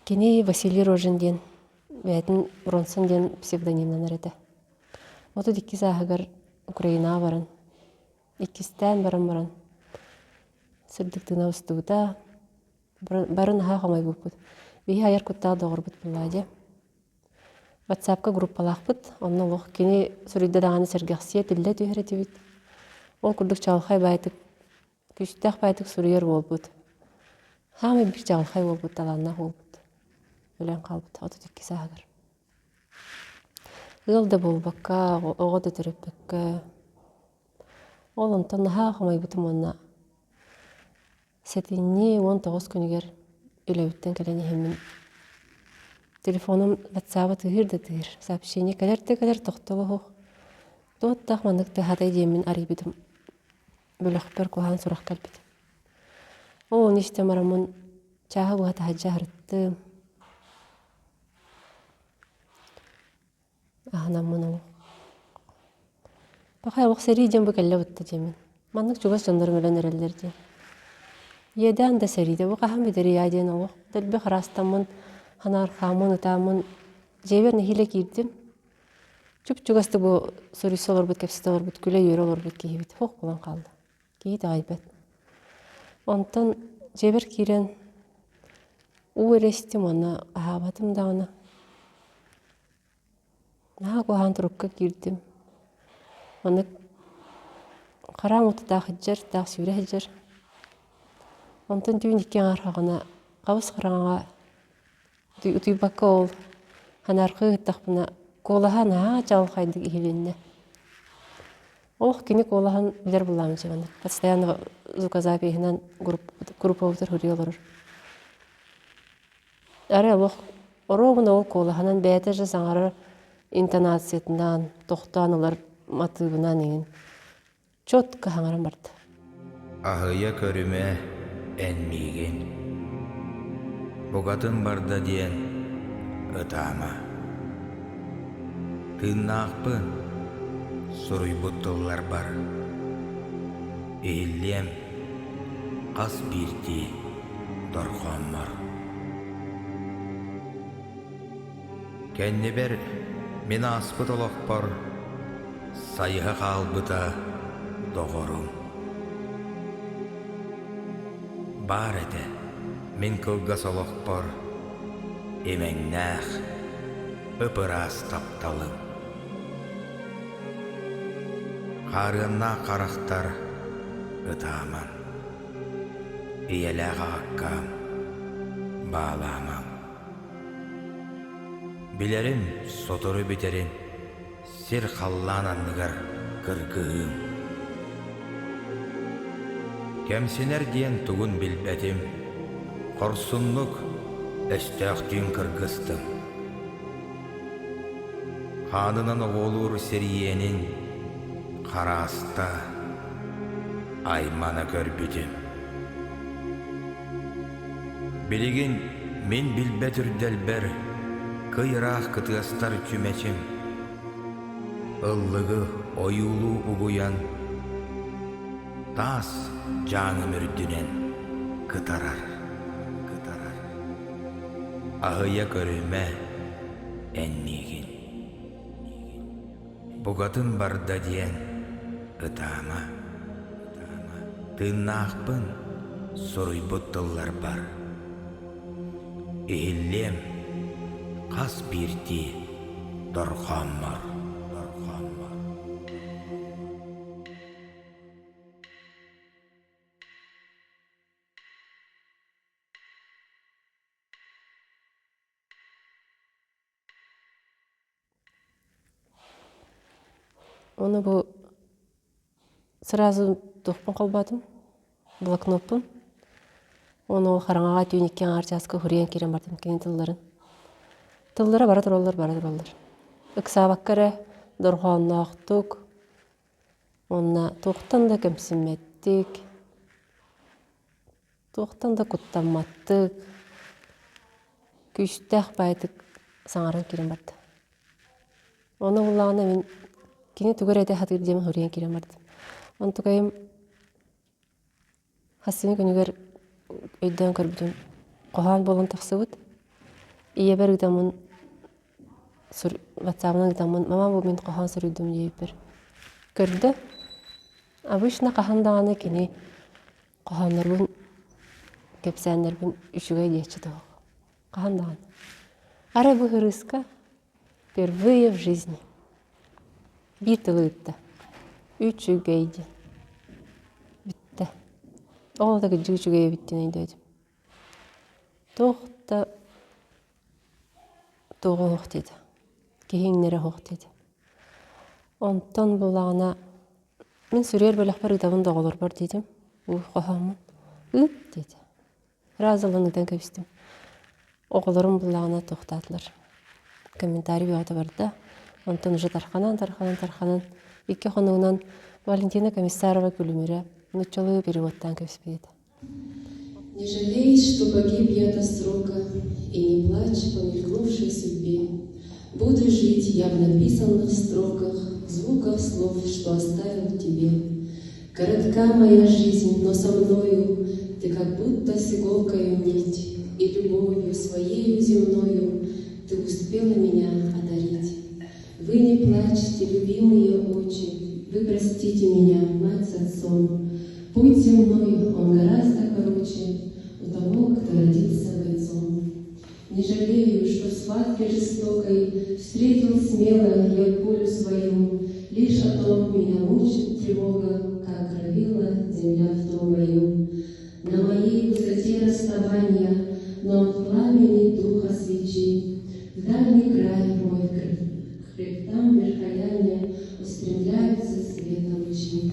Кини Василий Рожин диэн бэйэтин Ронсон диэн псевдонимнанар этэ. 32 сааһыгар Украинаҕа баран, иккистээн баран баран сырдык тыына устубута. Бары наһаа хомойбуппут. Биһи айар куттаах доҕорбут буоллаҕа дии. Ватсапка группалаахпыт, онно олох кини суруйда даҕаны сэргэхсийэ, тиллэ түһэр этибит. Ол курдук чаҕылхай баайтык, күүстээх баайтык суруйар буолбут. Хаамай биир чаҕылхай буолбут, талааннаах буолбут. Өлөн хаалбыт 32 сааһыгар. Ыал да буолбакка, оҕо да төрөппөккө. Ол онтон наһаа хомойбутум уонна Сэтинньи 19 күнүгэр үлэбиттэн кэлэн иһэммин телефонум ватсаба тыһыыр да тыһыыр, сообщение кэлэр да кэлэр тохтобо суох. Туоттаах маннык тыаһатай диэммин арыйбытым бөлөхпөр куһаҕан сурах кэлбит. Ол ону истэн бараммын чааһы быһа таһырдьа аһарыттым. Аһынаммын олох. Пахай олох сэрии диэн бу кэллэ бытта диэммин. Маннык чугас дьоннорум өлөн эрэллэр диэн. Иэдээн да сэриитэ бу хаһан бүтэрийээ диэн олох дэлби хараастаммын, ханаархааммын, ытааммын дьиэбэр нэһиилэ киирдим. Чуп-чугастык бу суруйса олорбут, кэпсэтэ олорбут, күлэ-үөрэ олорбут киһибит суох буолан хаалла. Киһи итэҕэйбэт. Онтон дьиэбэр киирэн уу эрэ истим уонна аһаабатым даҕаны. Наһаа куһаҕан турукка киирдим. Маннык хараам уотутаах сылдьар, таах сүүрэ сылдьар. Онтон түүн икки аҥаар хаҕына хабыс хараҥаҕа утуйбакка ол ханаархыы ыһыттахпына куолаһа наһаа чаҕылхайдык иһилиннэ. Ох, кини куолаһын билэр буллаҕым дьэ маннык. Постоянно звукозапиһынан группабытыгар суруйа олорор. Арай олох оруобуна ол куолаһынан бэйэтэ же саҥарар интонациятынан, тохтоон ылар матыыбынан иҥин четко саҥаран барда. Аһыйа көрүмэ эн миигин, букатын барда диэн ытаама. Тыыннаахпын суруйбут тылларбар иһиллиэм хас биирдии дорҕооммор. Кэннибэр мин ааспыт олохпор сайыһа хаалбыта доҕорум. Баар этэ мин кылгас олохпор имэҥнээх, ып-ыраас тапталым. Хаарыаннаах харахтар ытааман. Ийэлээх аҕаккаам, баалаамаҥ. Билэрим, сотору бүтэрин, сир-халлаан анныгар кыргыһыым. Кэмсинэр диэн тугун билбэтим, хорсуннук, өстөөхтүүн кыргыстым. Хаанынан оҕуолуур сир иэнин харааста, аймана көрбүтүм. Билигин мин билбэт үрдэлбэр кый ыраах кытыастар чүмэчим, ыллыгы ойуулуу угуйан, таас дьааҥым үрдүнэн кытарар, кытарар. Аһыйа көрүмэ эн миигин. Букатын барда диэн ытаама, тыыннаахпын суруйбут тылларбар. Иһиллиэм хас биирдии дорҕооммор. Ону бу сразу туохпун холбоотум, блокноппун. Ону хараҥаҕа түүн икки аҥаар чааска суруйан киирэн бардым кини тылларын. Тыллара бара тураллар, бара тураллар. Ыксаабакка эрэ дорҕоонноохтук уонна туохтан да кэмсиммэттик, Туохтан да куттамматтык, күүстээх баайдык саҥаран киирэн барда. Ону буллаҕына мин кини тугу эрэ этэ сатыыр диэмин суруйан киирэн бардым. Онтукайым хас сини күнүгэр өйдөөн көрбүтүм хоһоон буолан тахсыбыт. Ийэбэр ыытаммын ватсабынан ыытаммын мама бу мин хоһоон суруйдум диэбиппэр көрдө. Обычно хаһан даҕаны кини хоһооннорбун кэпсээннэрбин үчүгэй диэччи тоһох. Хаһан даҕаны. Арай бу ырыыска впервые в жизни биир тылы ыытта. Үчүгэй диэн. Бүттэ. Ол да кырдьык үчүгэй эбит диэн өйдөөтүм. Туох да туоҕа оһох диэтэ. Киһи иҥнэрэ оһох диэтэ. Онтон буллаҕына мин сүрүөр бөлөхпөр ыытабын да оҕолорбор диэтим. Уу хоһооммун. Ыыт диэтэ. Ыраас ылан ыытан кэбистим. Оҕолорум буллаҕына туохтаатылар. Комментарий бөҕөтө барда. Онтон уже тарханан, тарханан, тарханан икки хонугунан Валентина Комиссарова күлүмүрэ нууччалыы переводтаан кэбиспит этэ. Не жалей, что погиб я до срока, И не плачь по мелькнувшей судьбе. Буду жить я в написанных строках, В звуках слов, что оставил тебе. Коротка моя жизнь, но со мною Ты как будто с иголкою нить, И любовью своею земною Ты успела меня одарить. Вы не плачьте, любимые очи, Вы простите меня, мать с отцом. Путь земной, он гораздо короче У того, кто родился бойцом. Не жалею, что в схватке жестокой Встретил смело я пулю свою, Лишь о том меня мучит тревога, Как кровила земля в том бою. На моей высоте расставания, Но от пламени духа свечи В дальний край мой к хребтам Верхояния Устремляются света лучи.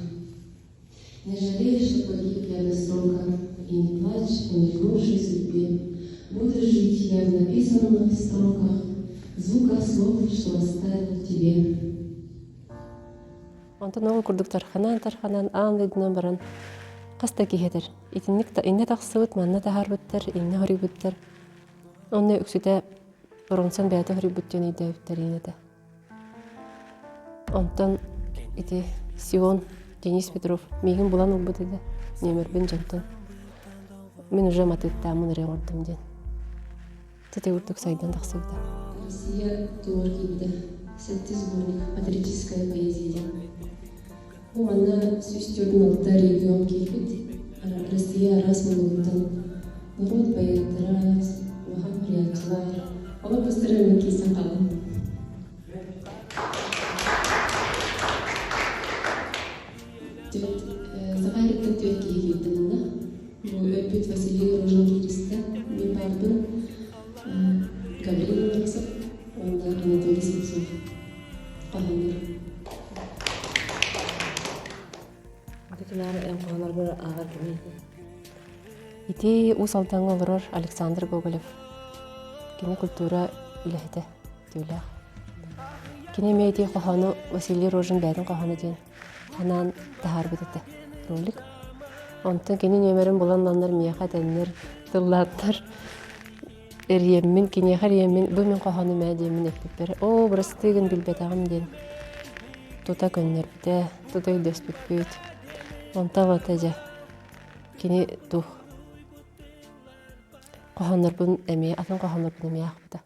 Не жалей, что погиб я до срока, И не плачь по мелькнувшей судьбе. Буду жить я в написанных строках, Звуках слов, что оставил тебе. Онтон ол курдук тарханан тарханан аан дойдунан баран хас да киһи этэр. Итинник иннэ тахсыбыт, манна таһаарбыттар, иннэ хоруйбуттар. Онно үксүтэ Ронсон бэйэтэ хоруйбут диэн өйдөөбүттэр иин этэ. Онтон ити Сион Денис Петров миигин булан ылбыт этэ. Нүөмэрбин дьонтон. Мин уже матыыптааммын эрэ оҥордум диэн. Ити курдук сайдан тахсыбыта. Россия туор киирбитэ. Сэттис сборник «Патриотическая поэзия» диэн. Бу манна 146 регион киирбит. Россия араас муннугуттан норуот поэттара, улахан суруйааччылар, олор быстар мин киирсэн хааллым. Саха сириттэн түөрт киһи киирдэ манна. Бу өлбүт Василий Рожин кииристэ. Мин баарбын Гаврил Андросов уонна Анатолий Слепцов хоһооннор. Ити эн хоһоонноргор ааҕар кимий? Ити Уус Алдаҥҥа олорор Александр Гоголев. Кини культура үлэһитэ, түүлээх. Кини эмиэ ити хоһоону Василий Рожин бэйэтин хоһооно диэн анаан таһаарбыт этэ ролик. Онтон кини нүөмэрин булан ыланнар миэхэ этэннэр, тыллааттар эрийэммин, киниэхэ эрийэммин бу мин хоһоонум ээ диэммин эппиппэр, оо, бырастыы гын билбэтэҕим диэн тута көннөрбүтэ, тута өйдөспүппүт. Онтон ылата дьэ кини тух хоһооннорбун эмиэ атын хоһооннорбун эмиэ аахпыта.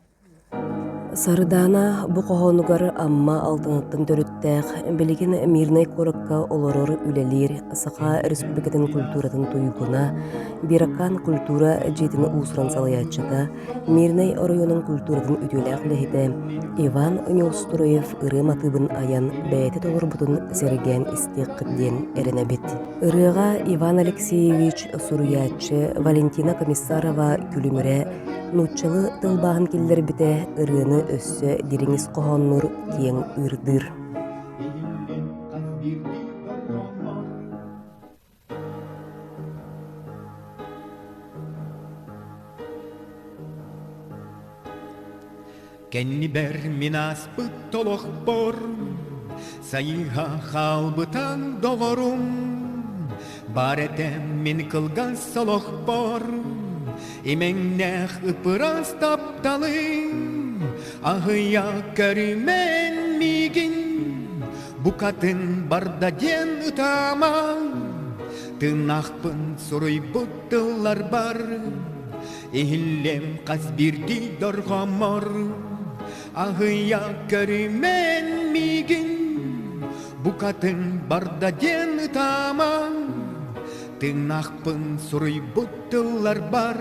Сардаана бу хоһоонугар Амма Алтаныттан төрүттээх, билигин Мирнэй куоракка олорор, үлэлиир Саха Республикатын культуратын туйгуна, Биракан культура дьиэтин уус-уран салайааччыта, Мирнэй оройуонун культуратын үтүөлээх үлэһитэ Иван Неустроев ырыа матыыбын айан бэйэтэ толорбутун сэргээн истиэххит диэн эрэнэбит. Ырыаҕа Иван Алексеевич суруйааччы Валентина Комиссарова Күлүмүрэ нууччалыы тылбааһын киллэрбитэ ырыаны өссө дириҥ ис хоһооннуур киэҥ ыырдыыр. Кэннибэр мин ааспыт олохпор сайыһа хаалбытаҥ доҕорум Бар этэ мин кылгас олохпор имэҥнээх ыпырас тапталым Аһыйа көрүмэн миигин букатын барда диэн ытаама Тыыннаахпын суруйбут тылларбар. Иһиллиэм хас биирдии дорҕооммор Аһыйа көрүмэн миигин Букатын барда диэн ытаама Тыыннаахпын суруйбут тылларбар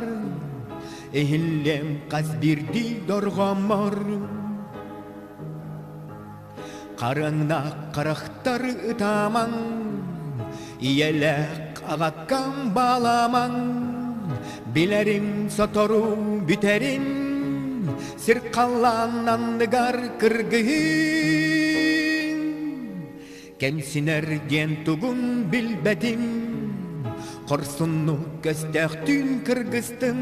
Иһиллиэм хас биирдии дорҕооммор Харыҥнаах харахтар ытаамаҥ, Ийэлээх аҕаккам баалаамаҥ, Билэрим сотору бүтэрин, Сир халлаан анныгар кыргыһыым. Кэмсинэр диэн тугун билбэтим, Хорсуннук көстөөхтүүн кыргыстым,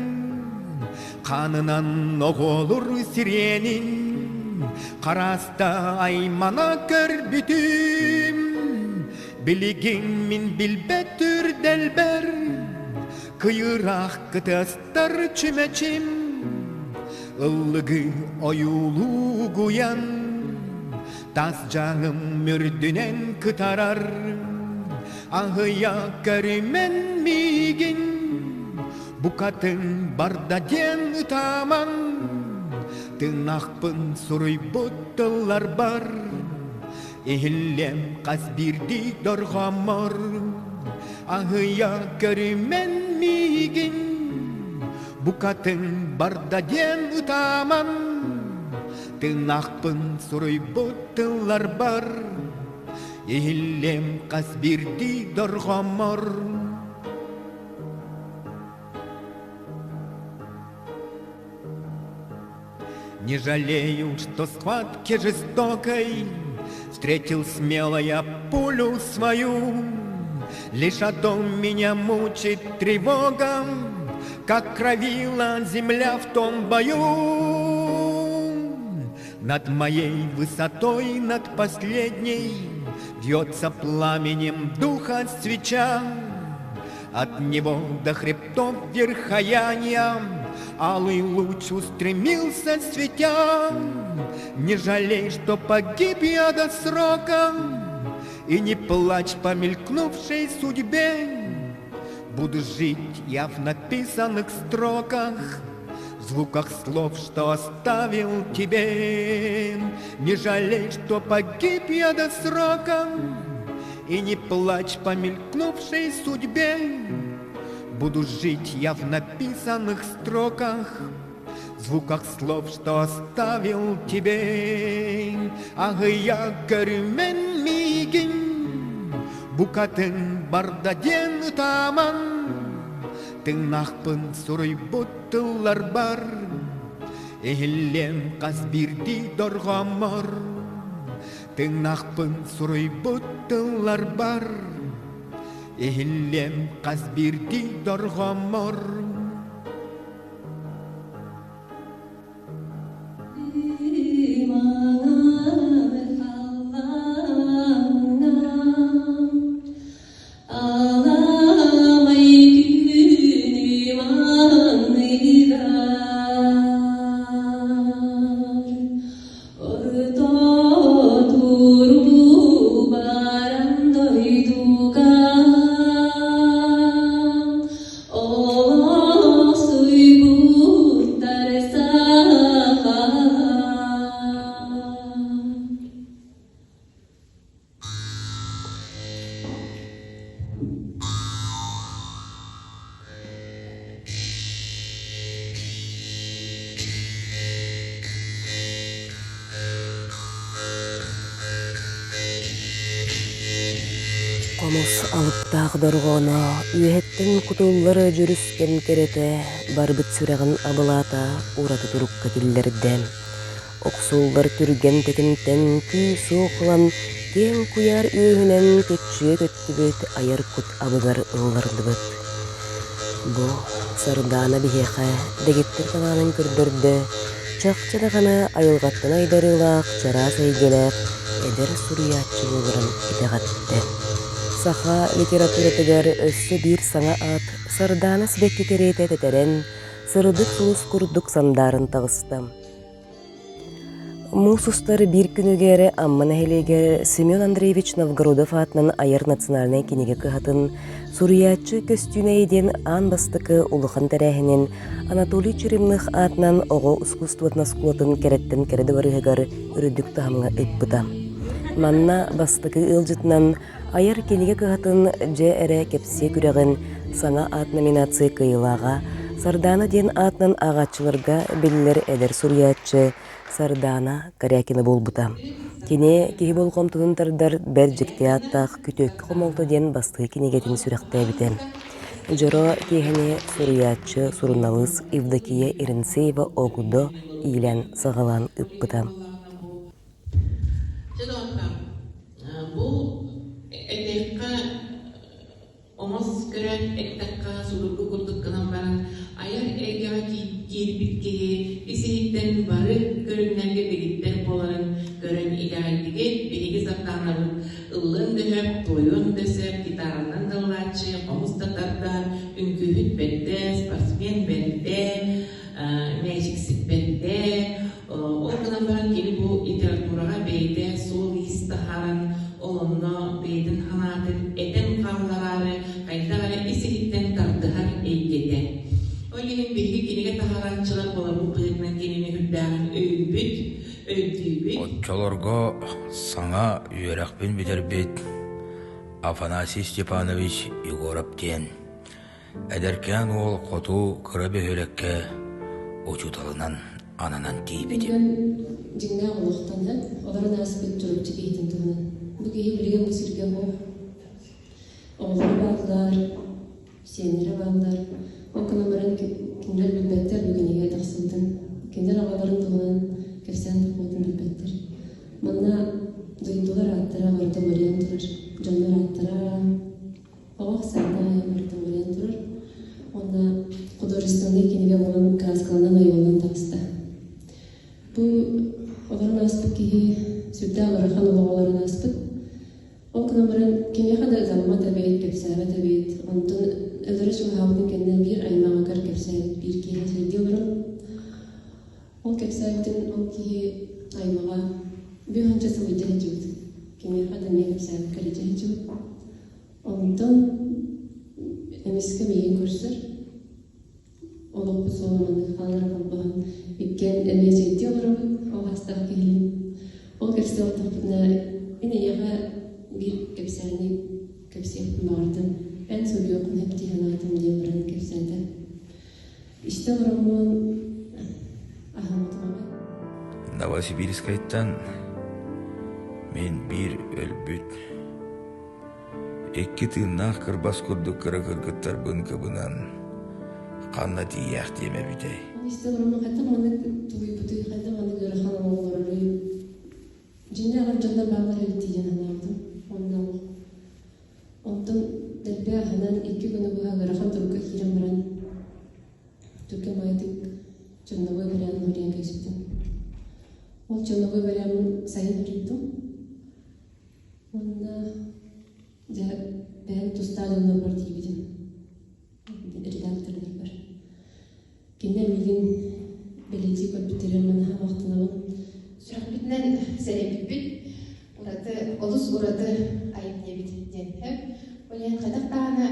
Хаанынан оҕолур сириэнин Харааста аймана көрбүтүм. Билигин мин билбэт үрдэлбэр Кыйыраах кытыастар чүмэчим Ыллыгы ойуулуугуйан Тас дьаҥым үрдүнэн кытарар, Аһыйа көрүмэн миигин, Букатын барда диэн ытаамаҥ, Тыынахпын суруйбут тылларбар, Иһиллиэм хас биирдии дорҕооммор, Аһыйа көрүмэн миигин, Букатын барда диэн ытаамаҥ, Тыыннаахпын суруйбут тылларбар Иһиллиэм хас биирдии дорҕооммор Не жалею, что схватке жестокой Встретил смелая пулю свою. Лишь о том меня мучит тревога, Как кровила земля в том бою. Над моей высотой, над последней Вьется пламенем духа свеча. От него до хребтов верхояния Алый луч устремился, светя. Не жалей, что погиб я до срока, И не плачь по мелькнувшей судьбе. Буду жить я в написанных строках, В звуках слов, что оставил тебе. Не жалей, что погиб я до срока, И не плачь по мелькнувшей судьбе. Буду жить я в написанных строках, В звуках слов, что оставил тебе. Ах, я көрүмэн миигин, Букатын барда диэн ытааман, Тыыннаахпын суруйбут тылларбар, Иһиллиэм хас биирдии дорҕооммор, Тыыннаахпын суруйбут тылларбар, Иһиллиэм хас биирдии дорҕооммор. Аламай күнүм анныгар Орто туруу баран дойдуга Олохсуйбуттар сахалар. Хомус алыптаах дорҕооно үөһэттэн кутуллар дьүрүскэн кэрэтэ барбыт сүрэҕин абылаата ураты турукка киллэрдэ. Охсуллар түргэн тэтимтэн күүс-уох ылан, киэҥ куйаар үөһүнэн көччүйэ көттүбүт айар кут абыгар ыллардыбыт. Бу Сардаана биһиэхэ дэгиттэр талаанын көрдөрдө, чахчы даҕаны айылҕаттан айдарыылаах чараас эйгэлээх эдэр суруйааччы буоларын итэҕэттэ. Саха литературатыгар өссө биир саҥа аат Сардаана сибэкки кэриэтэ тэтэрэн, сырдык сулус курдук сандааран таҕыста. Муус устар биир күнүгэр Амма нэһилиэгэр Семен Андреевич Новгородов аатынан айар национальнай кинигэ кыһатын суруйааччы Көстүүнэй диэн аан бастакы улахан тэрээһинин Анатолий Черемных аатынан оҕо искусствотын оскуолатын кэрэттэн кэрэ дыбарыһыгар үрдүк таһымҥа ыыппыта. Манна бастакы ыалдьытынан айар кинигэ кыһатын Дьэ эрэ кэпсиэ күрэҕин саҥа аат номинация кыайыылааҕа Сардаана диэн аатынан ааҕааччыларга биллэр эдэр суруйааччы Сардаана Корякина буолбута. Кини киһи болҕомтотун тардар бэрт дьикти ааттаах «Күтүөккэ хомолто» диэн бастакы кинигэтин сүрэхтээбитэ. Дьоро киэһэни суруйааччы, суруналыыс Евдокия Иринцеева-Огдо иилээн-саҕалаан ыыппыта. Бу этиэххэ Омос көрөн эттэххэ, судургу курдук гынан баран, айар эйгэҕэ киирбит киһи ис-иһиттэн бары көрүҥнэргэ дэгиттэр буоларын көрөн итэҕэйдигит. Биһиги Сардаанабыт ыллыан да сөп, туойуон да сөп, гитаранан да ыллааччы, хомус да тардар, үҥкүүһүт бэрдэ, спортсмен бэрдэ, мээчиксит бэрдэ. Ол гынан баран кини бу литератураҕа бэйэтэ суол-иис таһааран, ол онно бэйэтин санаатын этэн хааллараары хайдах эрэ ис-иһиттэн тардыһар эйгэтэ. Ол иһин биһиги кинигэ таһаарааччылар буоларбыт быһыытынан кинини үрдээҕин өйүүбүт, өйдүүбүт. Оччолорго саҥа үөрэхпин бүтэрбит Афанасий Степанович Егоров диэн Эдэркээн уол хоту кыра бөһүөлэккэ учууталынан ананан тиийбитим. Дьиҥнээх олохтон олорон ааспыт Чурапчы киһитин туһунан. Бу киһи билигин бу сиргэ оһох. Оҕолоро бааллар, сиэннэрэ бааллар. Ол гынан баран кинилэр билбэттэр бу кинигэ тахсыбытын. Кинилэр аҕаларын туһунан кэпсээн тахпытын билбэттэр. Манна дойдулар ааттара барыта уларыйан турар. Дьоннор ааттара, Оҕо саҥа барыта уларыйан турар уонна художественнай кинигэ буолан кырааскаланан ойууланан таҕыста. Бу олорон ааспыт киһи сүрдээх ыарахан олоҕу олорон ааспыт. Ол гынан баран кимиэхэ да ытаммат эбит, кэпсээбэт эбит. Онтон өлөрө чугаһаабытын кэннэ биир аймаҕыгар кэпсээбит биир киһи сирдии олорон ол кэпсээбитин ол киһи аймаҕа бү уонча сыл илдьэ сылдьыбыт. Кимиэхэ да эмиэ кэпсээбиккэ илдьэ сылдьыбыт. Онтон эмискэ миигин көрсөр, олохпут суола маннык хаалара холбоһон иккиэн эмиэ чэйдии олоробут, ол хастаах киһилиин. Ол кэпсии олордохпутуна мин эйиэхэ биир кэпсээни кэпсиэхпин баҕардым, эн суруйуоххун сөп дии санаатым диэн баран кэпсээтэ. Истэ олороммун аһыммытым аҕай. Новосибирскайтан мин биир өлбүт Икки тыыннаах кырбас курдук кыра кыргыттарбын кыбынан ханна тиийээхтиэм эбитэй? Истэ олороммун хайдах маннык тулуйбутуй, хайдах маннык ыарахан олороруй? Дьиҥнээх эр дьоннор бааллар эбит дии санаабытым. Онно онтон дэлби аһынан икки күнү быһа ыарахан турукка киирэн баран түргэн баҕайытык черновой варианын суруйан кэбиспитим. Ол черновой варианын сайын суруйдум. Уонна дьэ бэйэм тустаах дьоннорбор тиийбитим, редактордарбар. Кинилэр миигин бэлиэтии көрбүттэригэр наһаа махтанабын. Сүрэхпитинэн сэрэйбиппит ураты, олус ураты айымньы эбит диэн сөп. Ол иһин хайдах даҕаны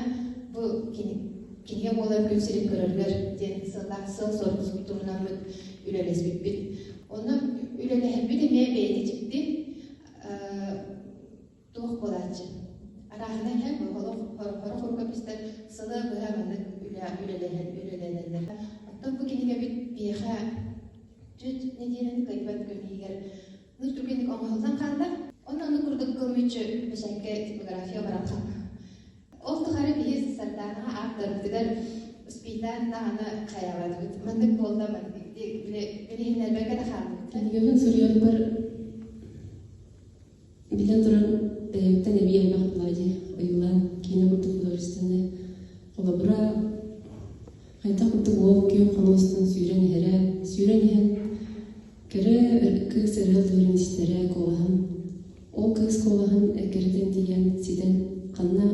бу кинигэ буолар күн сирин көрөргөр диэн сыаллаах сыал-сорук турунаммыт үлэлэспиппит. Онно үлэлэһэрбит эмиэ бэйэтэ дьикти туох буолааччы арааһынай иһэ олох хорох рукопистар сылы быһа маннык үлэ үлэлэһэн үлэлэнэллэр. Оттон бу кинигэбит биһиэхэ түөрт нэдиэлэни кыайбат күн иһигэр ну түргэнник оҥоһуллан хаалла. Онно ону курдук кылмыччы бэчээккэ типография баран хаалла. Ол тухары биһи Сардаанаҕа ааптарбытыгар успейдаан даҕаны хайаабатыбыт. Маннык буолла маннык билиһиннэрбэккэ да хаалбыт. Кинигэбин суруйарбар билэн туран бэйэбиттэн эбии элбэх буолаа дии ойуулаан киинэ курдук художественнай холобура хайдах курдук уол күөх хонуу устун сүүрэн иһэрэ сүүрэн иһэн кэрэ кыыс ырыа ыллыырын истэрэ куолаһын Ол кыыс куолаһын эккирэтэн тиийэн ситэн ханна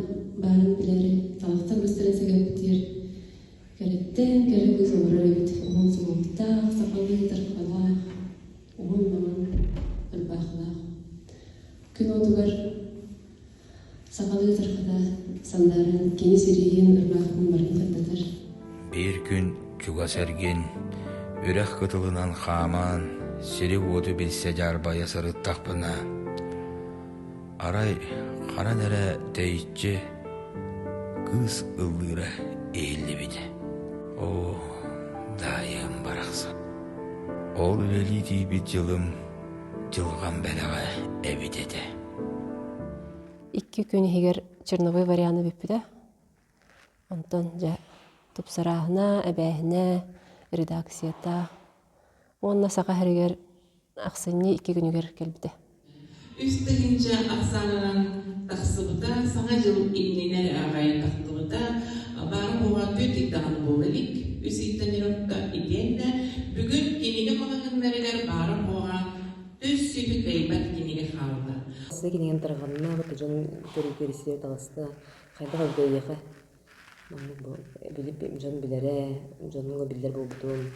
баарын билээри талахтар быстарын сэгэппитигэр кэрэттэн кэрэ кыыс олорор эбит уһун суһуохтаах, сахалыы тархалаах, уһун маҥан. Чугас эргин үрэх кытылынан хааман, сири-уоту билсэ дьаарбайа сырыттахпына, арай ханан эрэ тэйиччи кыыс ыллыыра иһиллибитэ. Оо, Даайыам барахсан! Ол үлэлии тиийбит дьылым дьылҕам бэлэҕэ эбит этэ. Икки күн иһигэр черновой варианы бүппүтэ. Онтон дьэ тупсарааһына, эбээһинэ, редакцията уонна саха сиригэр ахсынньы икки күнүгэр кэлбитэ. 3000 ахсаанынан тахсыбыта, Саҥа дьыл иннинэ эрэ аҕай тахсыбыта, баара буола түөрт ый даҕаны буола илик, үс ыйтан өрөккө итиэннэ бүгүн кинигэ маҕаһыыннарыгар баара буола үс сүүһү кыайбат кинигэ хаалла. Кинигэн тарҕанна, дьон көрүү-көрүсүө таҕыста. Хайдах өйдөйүөхэ? Маннык бу билип дьон билэрэ, дьонуҥ биллэр буолбутун.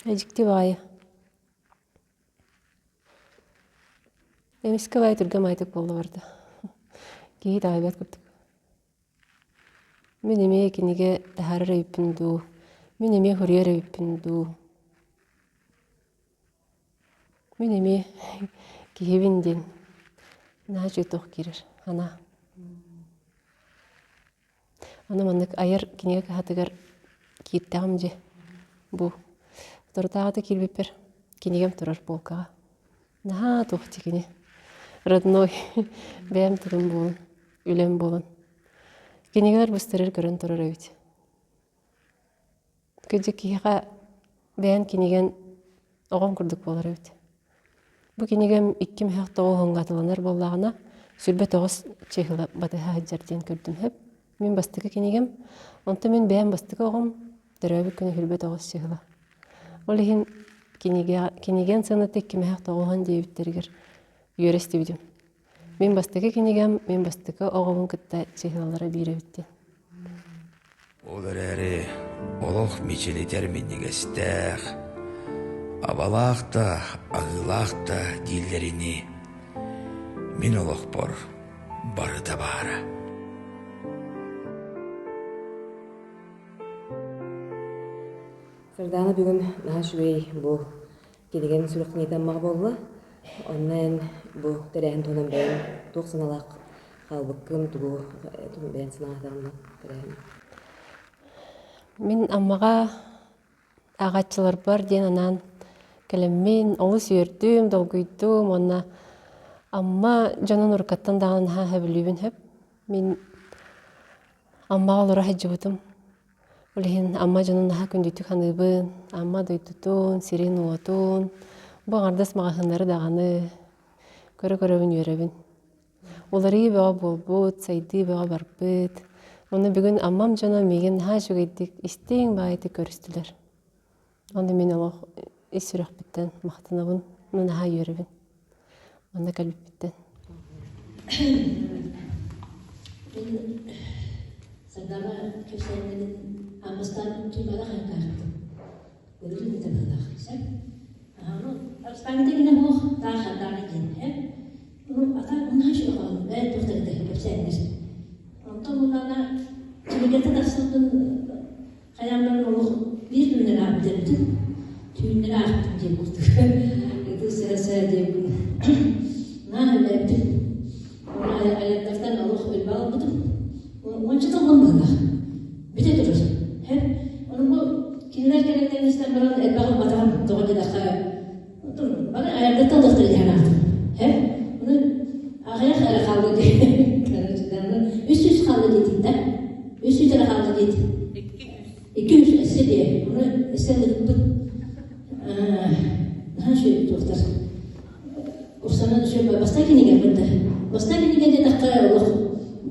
Дьикти баҕайы. Эмискэ баҕайы түргэн баҕайытык буолла барда. Киһи итэҕэйбэт курдук. Мин эмиэ кинигэ таһаарар эбиппин дуу, мин эмиэ суруйар эбиппин дуу. Мин эмиэ киһибин диэн наһаа үчүгэй туох киирэр санаа. Аны маннык айар кинигэ кыһатыгар кииртэҕим дьэ бу соторутааҕыта киирбиппэр кинигэм турар полкаҕа. Наһаа туох дии кини родной бэйэм тылым буолан, үлэм буолан. Кинигэлэр быстарар көрөн турар эбит. Кырдьык киһиэхэ бэйэн кинигэн оҕом курдук буолар эбит. Бу кинигэм икки мөһөх тоҕуһуҥҥа атыланар буоллаҕына, 29 чыһыла батыһа сылдьар диэн көрдүм сөп. Мин бастакы кинигэм, онтон мин бэйэм бастакы оҕом төрөөбүт күнэ 29 чыһыла. Ол иһин кинигэ, кинигэн сыаната икки мөһөх тоҕуһун диэбиттэригэр үөрэ истибитим. Мин бастакы кинигэм, мин бастакы оҕобун кытта чыһыалара биир эбит диэн. Ол эрээри олох мичилитэр минньигэстээх, абалаах да, аһыылаах да дииллэринии, мин олохпор барыта баара. Сардаана бүгүн наһаа үчүгэй бу кинигэҥ сүрэхтэниитэ Аммаҕа буолла. Онно эн бу тэрээһин туһунан бэйэҥ туох санаалаах хаалбыккын, тугу бэйэҥ санаатаҕына тэрээһин? Мин Аммаҕа ааҕааччыларбар диэн анаан кэлэммин олус үөрдүм, долгуйдум уонна Амма дьонун уруккаттан даҕаны наһаа сөбүлүүбүн сөп. Мин Аммаҕа олоро сылдьыбытым. Ол иһин Амма дьонун наһаа күндүтүк саныыбын. Амма дойдутун, сирин-уотун, бу аҥардас маҕаһыыннары даҕаны көрө-көрөбүн үөрэбин. Уларыйыы бөҕө буолбут, сайдыы бөҕө барбыт. Ону бүгүн Аммам дьоно миигин наһаа үчүгэйдик, истиҥ баҕайытык көрүстүлэр. Ону мин олох ис сүрэхпиттэн махтанабын, наһаа үөрэбин. Манна кэлбиппиттэн. Мин Сардаана кэпсээннэрин аан бастаан Туймаада хаһыакка Былырыын ыытабыһылаах сөп. Аны Арыстаҥҥыта гинэ суох таах Сардаана диэн э. Ну ата наһаа үчүгэй хоһоон бэйэ туохтар этэ кэпсээннэр. Онтон буллаҕына кинигэтэ тахсыбытын Хайаан олох биир күнүнэн аахпыт эбитин, түүннэри аахпытым диэн курдук. Ити сыра-сыра диэбин наһаа үлээбитим. Уонна айаттартан олох өлбө албытым. Уонча тыллан быһыылаах. Бүтэ турар. Һэ? Ону бу кинилэр кэлэннэрин истэн баран элбэх ылбатаҕым. Тоҕо диэтэххэ, бары айардаттан тохтор диэн аахтым. Һэ? Ону аҕыйах эрэ хаалла диэн. Үс үс хаалла диэтин да. Үс үс эрэ хаалла диэтин. Икки үс өссө диэ. Ону истэн ыыппыт. Наһаа үчүгэй туохтар. Устанан үчүгэй бастакы кинигэ бында. Бастакы кинигэ диэтэххэ олох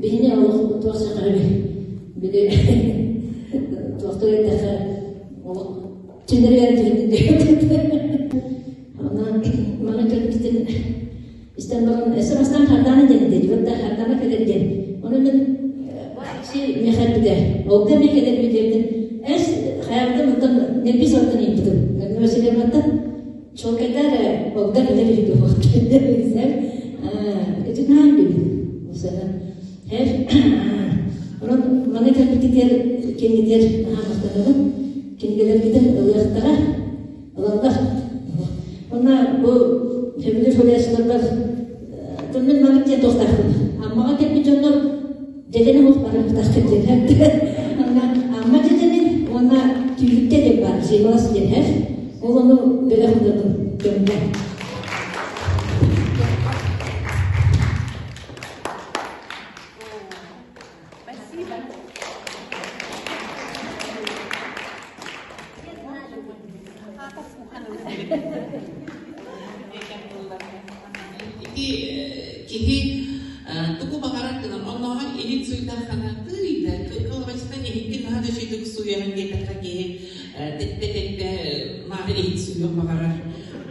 биһини олох туох сахарыби били туохтар эттэххэ олох чинэригэр түһүн Онон маны кэлбитин истэн баран өссө бастаан Хардаана диэн диэн вот Хардаана кэлэр диэн. Ону мин си миэхэ эппитэ. Олга эмиэ кэлэр диэбитин эс хайаабытым оттон нервис оттон ыйыппытым. Васильевнаттан чуолкайдаар эрэ олга кэлэр үһү дуо ити наһаа билин. Онон маны кэлбитигэр кэннитигэр наһаа махтанабын. ылбыттара. Ылаллар. Уонна бу сөбүлүүр суруйааччыларбар төннөн маннык диэн туохтаахпын. Аммаҕа кэлбит дьоннор дьэдьэни суох барыахтаахтар диэн. Онно Амма дьэдьэнин уонна Түлүктэ диэн баар, Симолас диэн эр. Ол ону бөлөх ылларбын дьоҥҥо. Спасибо. Ити киһи тугу баҕарар гынан оннооҕор илин суйдаххына тыый да кылабачытан иһиккин наһаа да үчүгдүк сууйаҕын диэтэххэ киһи тэттэ-тэттэ наада иһит сууйуон баҕарар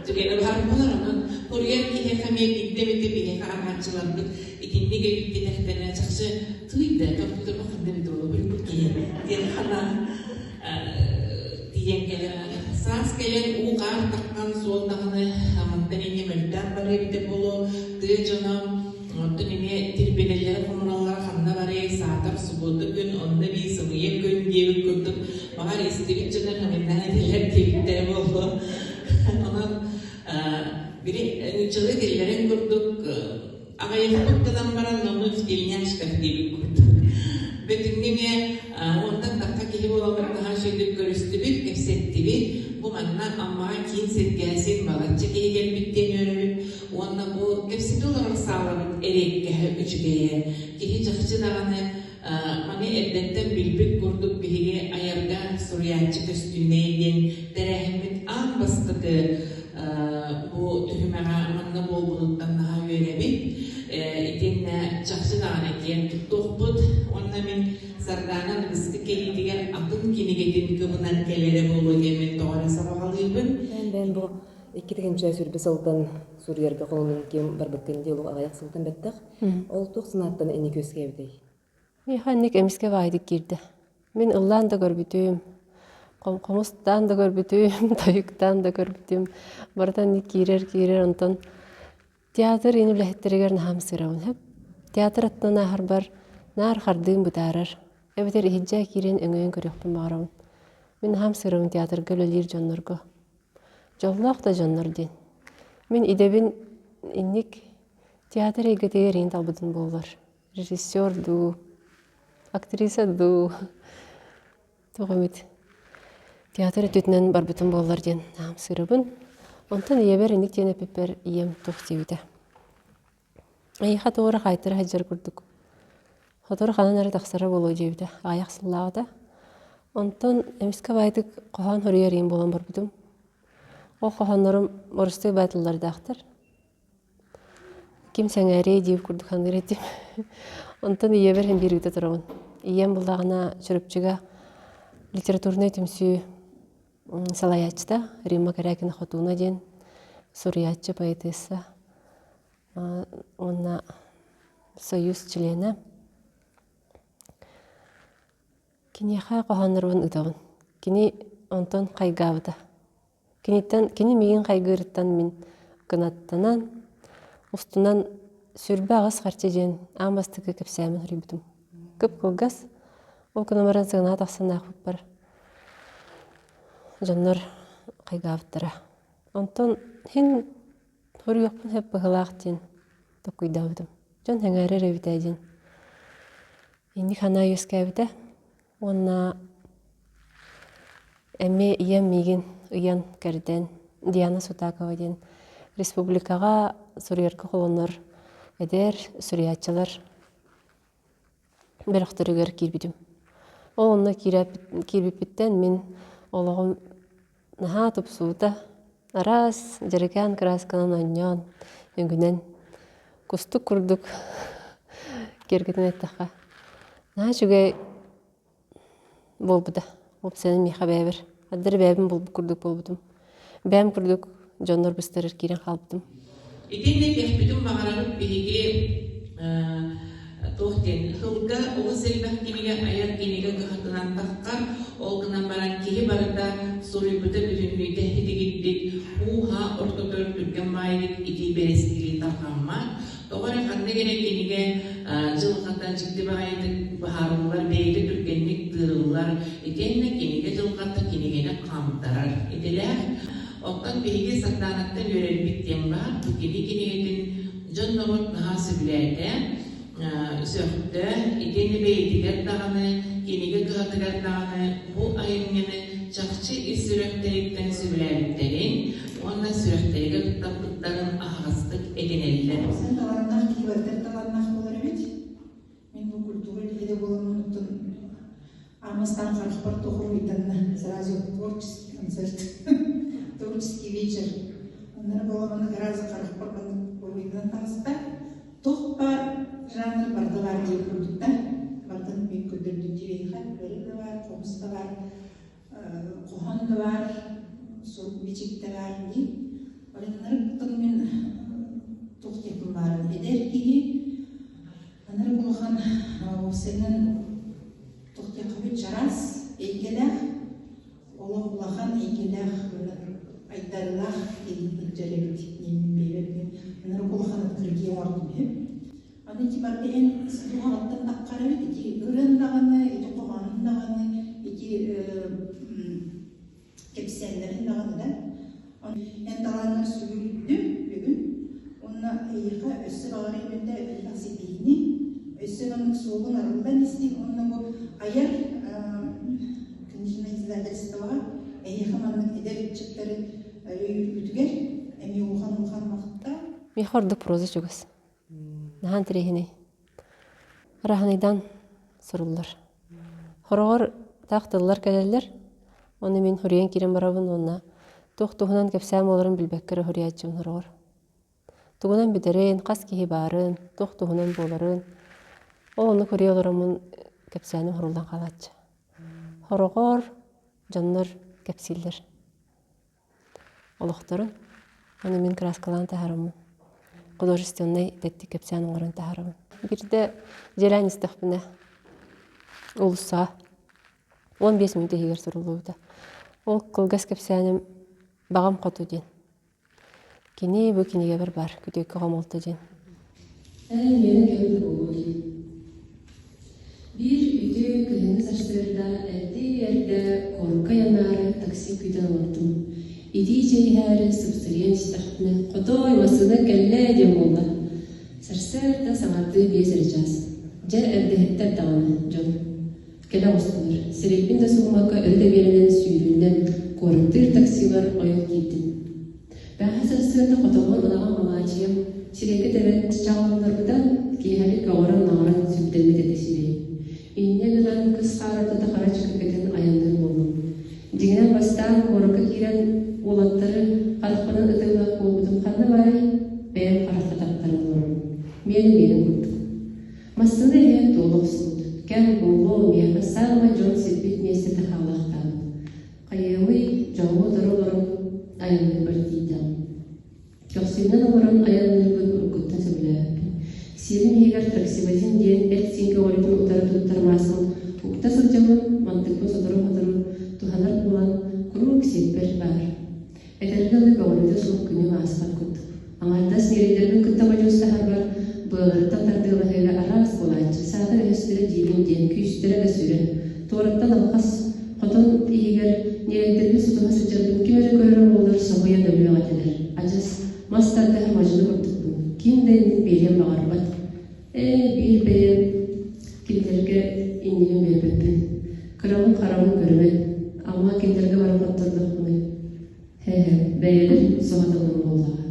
түгэнэ баар буолар онон курьер киһиэхэ эмиэ биирдэ эмитэ биһиэхэ анааччыларбыт итинник эбит диэтэхтэринэ чахчы тыый да компьютерга ханна эбит буолуо билбит киһи диэн санаа тиийэн кэлэр. Саас кэлэн уу-хаар таххан суол даҕаны мантан инньэ мөлтөөх барыа эбитэ буолуо. Тыа дьоно оттон эмиэ тирбэнэллэрэ хомуналлара ханна барыай, саатар субуота күн, онно эбии сымыйа күн диэбит курдук баҕар истибит дьоно хамыннаан этэллэр диэбиттэрэ буолуо. Онон били нууччалыы этиллэрин курдук аҕыйахпыт гынан баран ону в тельняшках диэбит курдук. Бөтүҥҥэ эмиэ уонтан тахха киһи буоламмыт наһаа үчүгэйдик көрүстүбүт, кэпсэттибит. Бу манна Аммаҕа киин сиргэ син балачча киһи кэлбит диэн үөрэбит. Уонна бу кэпсэтэ олорор саалабыт эриэккэһэ үчүгэйэ. Киһи чахчы даҕаны маны эрдэттэн билбит курдук биһиги айарга суруйааччы көстүүнэй диэн тэрээһиммит аан бастакы бу түһүмэҕэ манна буолбутуттан наһаа үөрэбит. Итиэннэ чахчы даҕаны киэн туттуохпут. Уонна мин Сардаана аныгыскы кэлиитигэр атын кинигэтин кыбынан кэлэрэ буолуо диэммин тоҕо эрэ сабаҕалыыбын. Бэйэм бу 2021 сылтан суруйарга холонун ким барбыккын дии олох аҕыйах сылтан бэттэх. Ол туох санааттан инники үөскээбитэй? Миэхэ инник эмискэ баайдык киирдэ. Мин ыллаан да көрбүтүм, хомустаан да көрбүтүм, тойуктаан да көрбүтүм. Барыта инник киирэр-киирэр, онтон театр ини үлэһиттэригэр наһаа ымсыырабын сөп. Театр аттынан ааһарбар наар хардыым бытаарар. Эбэтэр иһирдьэ киирэн өҥөйөн көрүөхпүн баҕарабын. Мин наһаа ымсыырабын театрга үлэлиир дьоннорго. Дьоллоох да дьоннор диэн. Мин идэбин инник театр эйгэтигэр иин талбытым буоллар. Режиссер дуу, актриса дуу, туох эмит театр өттүтүнэн барбытым буоллар диэн сырыбын. Онтон ийэбэр инник диэн эппиппэр ийэм туох диэбитэ. Эйиэхэ тугу эрэ хаайтара сылдьар курдук. Сотору ханан эрэ тахсара буолуо диэбитэ, аҕыйах сыллааҕыта. Онтон эмискэ баайдык хоһоон суруйар ийэм буолан барбытым. Ол хоһооннорум боростуой баай тыллардаахтар. Ким сэҥээриэй диир курдук саныыр этим. Онтон ийэбэр иһин биир ыыта турабын. Ийэм буллаҕына Чурапчыга литературнай түмсүү салайааччыта Римма Корякина-Хотууна диэн суруйааччы, поэтесса уонна союз чилиэнэ. Киниэхэ хоһооннорбун ыытабын. Кини онтон хайгаабыта. Киниттэн, кини миигин хайгыырыттан мин кынаттанан, устунан 28 харчы диэн аан бастакы кэпсээммин суруйбутум. Кып-кылгас, ол гынан баран сыанаҕа тахсан аахпыппар дьоннор хайгаабыттара. Онтон иһин суруйуохпун сөп быһыылаах диэн толкуйдаабытым. Дьон сэҥээрэр эбит ээ диэн. Инник санаа үөскээбитэ уонна эмиэ ийэм миигин ыйан кэрдэн Диана Сутакова диэн республикаҕа суруйарга холонор эдэр суруйааччылар бөлөхтөрүгэр киирбитим. Ол онно киирбиппиттэн мин олоҕум наһаа тупсубута. Араас дьэрэкээн кыраасканан оонньоон, үҥүнэн кустук курдук киэргэтэн эттэххэ, наһаа үчүгэй буолбута. Уопсайынан миэхэ бэйэбэр, ардары бэйэбин булбут курдук буолбутум. Бэйэм курдук дьоннор быстарар киирэн хаалбытым. Итиннэ этиэхпитин баҕарабыт биһиги туох диэн сылга олус элбэх кинигэ айар кинигэ кыһатынан таххар, ол гынан баран киһи барыта суруйбута бүтүннүүтэ итигирдик һуу-һаа ортотугар түргэн баайдык итии бэрэскилии тарҕаммат. Тоҕо эрэ ханнык эрэ кинигэ дьылҕата дьикти баҕайытык быһаарыллар, бэйэтэ түргэнник тыырыллар. Итиэннэ кинигэ дьылҕата кинигэни киһини хаамтарар идэлээх. Оттон биһиги Сардаанаттан үөрэрбит диэн баар, бу кини кинигэтин дьон-норуот наһаа сөбүлээтэ, сөхтө, итиэннэ бэйэтигэр даҕаны, кинигэ кыһатыгар даҕаны бу айымньыны чахчы ис сүрэхтэриттэн сөбүлээбиттэрин уонна сүрэхтэригэр туттарбыттарын аһаҕастык этинэллэр. Эн талааннаах киһи барыта талааннаах буолар эбит. Мин бу культура үлэһитэ буоламмын оттон аан харахпар туох уруйданна сразу творческий концерт, творческий вечер. Оннор буоламмын сразу харахпар маннык уруйданан таҕыста. Туох баар жанр барыта баар диэн курдук да барытын мин көрдөрдүм дии ырыа да баар, хомус да баар, хоһоон да баар, сурук бичик да баар дии. Олен мин туох диэхпин баарын эдэр киһи Анарык улахан уопсайынан туох диэххэ чараас эйгэлээх, олох улахан эйгэлээх айдарыылаах киһи сылдьар эбит диэммин бэйэбин анарык улахан открытие оҥордум үһү. Аны ити барыта эн дууһаҕыттан таххар эбит, ити ырыан даҕаны, ити хоһоонун даҕаны, ити кэпсээннэрин даҕаны да. Эн талааннар сүгүрүйдүм бүгүн уонна эйиэхэ өссө баҕар имэтэ элбэх ситиһиини, өссө маннык суолун арыллан истиҥ уонна бу айар книжное издательствоҕа эйиэхэ маннык эдэр ыччаттары өйүүргүтүгэр эмиэ улахан-улахан махтал. Миэхэ ордук проза чугас. Наһаа интэриэһинэй. Ыраахынайдаан суруллар. Хороҕор таах тыллар кэлэллэр, ону мин суруйан киирэн барабын уонна туох туһунан кэпсээн буоларын билбэккэ эрэ суруйааччыбын хороҕор. Тугунан бүтэрин, хас киһи баарын, туох туһунан буоларын, ол оннук суруйа олороммун кэпсээним суруллан хаалааччы. Хороҕор дьоннор кэпсииллэр олохторун. Аны мин кырааскалаан таһараммын, художественнай тэттик кэпсээн оҥорон таһаарабын. Биирдэ дьиэлээн истэхпинэ, уулуссаҕа 15 мүнүүтэ иһигэр суруллубута. Ол кылгас кэпсээним «Баҕам хоту» диэн. Кини бу кинигэбэр баар «Күтүөккэ хомолто» диэн. Эн миэнэ кэбит буолуо дии. Биир үтүө кыһыҥҥы сарсыарда эрдии-эрдэ куоракка айаннаары такси күүтэн олордум. Итии чэй иһээри сыпсырыйан истэхпинэ, «Хотуой, массыына кэллэ» диэн буолла. Сарсыарда саҥардыы 5 эрэ чаас. Дьэ, эрдэһиттэр даҕаны, дьон. Кэлэ оҕустулар. Сирэйбин да сууммакка өрө тэбиэлэнэн сүүрүүнэн куораттыыр таксилар ойон киирдим. Бэҕэһээ сарсыарда хотоҥҥо ынаҕым Алаачыйам сирэйгэ тэбэн чаҕылыннарбыта, киэһэлик көҕөрөн-наҕаран сүрдэммит этэ сирэйим. Инньэ гынан кыс хаар ортото хара чыкы кэтэн айанныыр буоллум. Дьиҥинэн бастаан куоракка киирэн уолаттары харахпынан ытыалаах буолбутум ханна баарый, бэйэм харахха таттаран олоробун. Миэнэ миэнэ курдук. Массыына иһэ туола охсубут. Кэм буолуо, миэхэ саамай дьон сирбит миэстэтэ хаалаахтаабыт. Хайыамый, дьоҥҥо утары олорон айанныырбар тиийдэҕим. Көхсүнэн олорон айанныырбын уруккуттан сөбүлээбэппин. Сиэбим иһигэр траксивозин диэн эт-сиин көҕөрүүтүн утары туттар мааспын укта сылдьабын, мантыкпын сотору-сотору туһанар буолан, куруук сиэппэр баар. Этэргэ дылы көҕүлүтэ суох күнүм ааспат курдук. Аҥаардас ньирэйдэрбин кытта бодьуустаһарбар, быаларыттан тардыалаһыыга араас буолааччы, саатар өһөстөрө диибин диэн күүстэрэ да сүрэ. Туораттан алҕас хотон иһигэр ньирэйдэрбин сутуһа сылдьарбын ким эрэ көрөрө буоллар соһуйан өлүөх этилэр. Адьас мас тардыһар мадьыны курдукпун. Ким да иннин биэриэн баҕарбат. Ээ, биир бэйэм кинилэргэ иннибин биэрбэппин. Кырабын харабын көрүмэн, ама кинилэргэ баран хоттордохпунуй? Һэ-һэ, бэйэлэр соһуталлар буоллаҕа.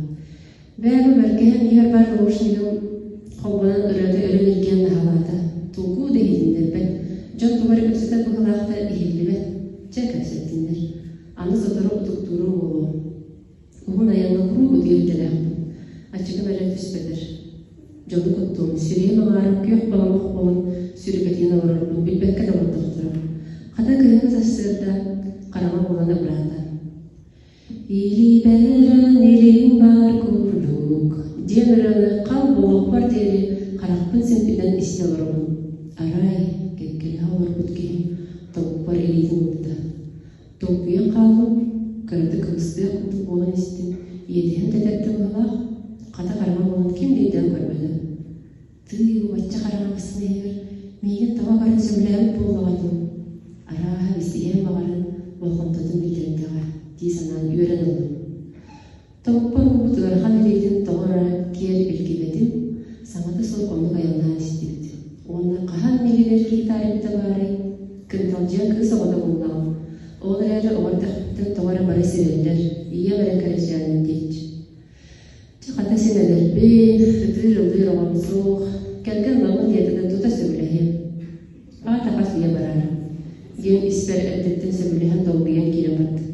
Бээ, бу бэркэһэн иһэр баар наушнигым холбонон ырыата өрө ньиргийэн наһаалаата. Тугу да иһитиннэрбэт. Дьон тугу эрэ кэпсэтэр быһыылаах да иһиллибэт. Чэ, кэпсэттиннэр. Аны сотору утуктуурум буолуо. Уһун айаҥҥа куруук утуйар идэлээхпин. Аччыгым эрэ түспэтэр. Дьону куттуум, сирэйим аҥаарын күөх баламах буолан сүрүкэтийэн олорорбун билбэккэ да олордохторо. Хата кыһыҥҥы сарсыарда хараҥа буолан абыраата. «Илиибэрэн илиим баар курдук» диэн ырыаны хал буолуохпар диэри харахпын симпитэн истэ олоробун. Арай, кэккэлэһэ олорбут киһим тобукпар илиитин уурда. Толкуйан хааллым, кыратык кыбыстыах курдук буолан истим, иэдэһим тэтэрдэ быһыылаах, хата хараҥа буолан ким да өйдөөн көрбөтө. Тыый, бачча хараҥа массыына иһигэр миигин таба баран сөбүлээбит буоллаҕа дуу? Арааһа, истиһиэн баҕаран, болҕомтотун биллэрдэҕэ дии санаан үөрэн ыллым. Топпор уубут ыарахан илиитин тоҕо эрэ киэр илгибэтим, саҥата суох оннук айаннаан истибит. Уонна хаһан миигинэр киһи таарыйбыта баарай? Кынталдьыйан кыыс оҕото буоллаҕым. Ол эрээри оҕо эрдэхпиттэн тоҕо эрэ бары сирэллэр, ийэм эрэ кэрэчээним диэччи. Чэ, хата син эдэрбин, ытыыр-ыллыыр оҕом суох, кэргэн ылабын диэтэ да тута сөбүлэһиэм. Аата хас үйэ бараар диэн испэр эрдэттэн сөбүлэһэн долгуйан киирэн бардым.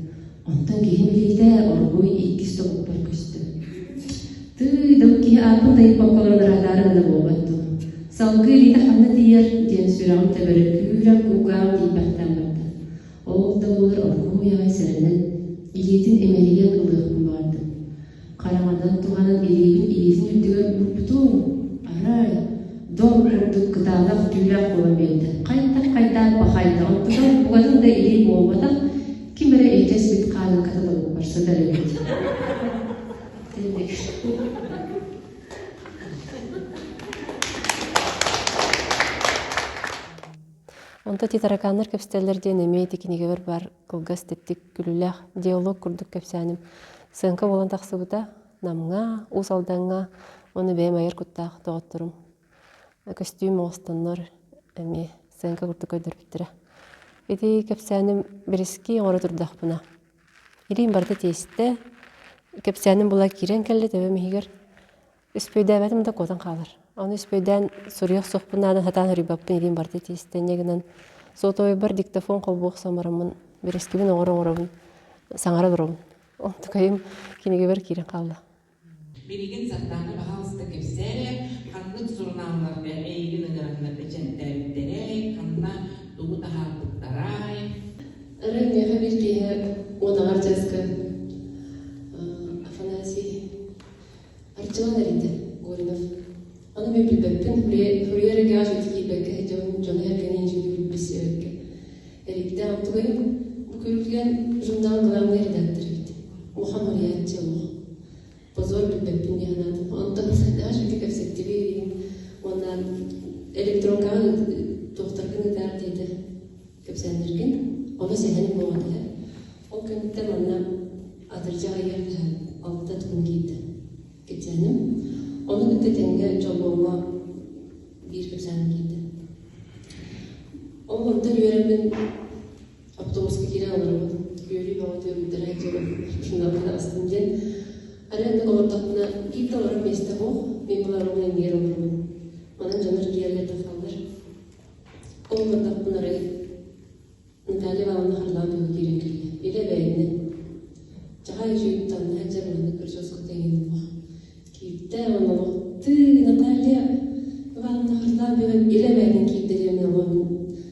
Онтон киһим илиитэ оргууй иккис тобукпар көстө. Тыый, да бу киһи ааппын да ыйыппакка олорон ыраатаары гына буолбат дуо? Салгыы илиитэ ханна тиийэр диэн сүрэҕим төбөрө күүрэн кулгааҕым тиийбэхтээн барда. Ол да буоллар оргууй аҕай сэрэнэн, илиитин имэрийэн ылыахпын баҕардым. Хараҥанан туһанан илиибин илиитин үрдүгэр уурбутум, арай, дор курдук кытаанах түүлээх буолан биэрдэ. Хайдах-хайдаан пахайда, онтукам букатын да илии буолбатах, ким эрэ илдьэ испит хаанын тобукпар сытар эбит. Онто ти тараканнар кэпсэтэллэр диэн эмиэ ити кинигэбэр баар кылгас тэттик күлүүлээх диалог курдук кэпсээним сыаҥка буолан тахсыбыта Намҥа, Уус Алдаҥҥа уонна бэйэм айар куттаах доҕотторум көстүүм оҥостоннор эмиэ сыаҥка курдук көрдөрбүттэрэ. Ити кэпсээним бириски оҥоро турдахпына илиим барыта тиэстэ, кэпсээним була киирэн кэллэ төбөм иһигэр Үспүйдээбэтим да куотан хаалар. Ону үспүйдээн суруйа охсуохпун наада сатаан суруйбаппын илиим барыта тиистэ. Инньэ гынан сотовайбар диктофон холбуу охсон бараммын бирэскибин оҥоро-оҥоробун саҥара олоробун. Онтукайым кинигэбэр киирэн хаалла. Билигин Сардаана баһаалыста кэпсээ эрэ, ханнык сурунаалларга эйигин ыҥыраннар бэчээттээбиттэрэй, ханна тугу таһаарбыттарай? Арай миэхэ биир киэһэ уон аҥар чааска Афанасий Арчылан эрийдэ Горинов. Ону мин билбэппин, суруйар эйгэҕэ үчүгэйдик киирбэккэ сылдьабын, дьону эргэни үчүгэйдик билсибэккэ. Эрийдэ, онтугайым бу күрүлгэн журнал главный редактор эбит. Улахан суруйааччы олох. Позор билбэппин дии санаатым. Онтон наһаа үчүгэйдик кэпсэттибит уонна электронкаҕа туохтаргын ыытаар диэтэ кэпсээннэргин. Ону сэһэним буолан иһэр. Ол кэнниттэн манна атырдьах ыйыгар алта тугун киирдэ кэпсээним. Ону кытта тэҥҥэ Чолбоҥҥо биир кэпсээным киирдэ. Ол онтон үөрэммин автобуска киирэн олоробун. Үөрүү бөҕөтө үөрдэрэ журналга астым диэн. Арай оннук олордохпуна биир да олорор миэстэ суох, мин буларым иннигэр олоробун. Манан дьоннор киирэллэр тахсаллар. Ол олордохпуна арай Наталья Ивановна Харлампьева киирэн кэллэ. Илэ бэйэтинэ. Чахай үчүгэй таҥнаһа дьэр маннык прическата иҥин олох. Киирдэ уонна олох тыы Наталья Ивановна Харлампьева илэ бэйэтин киирдэ диэн олох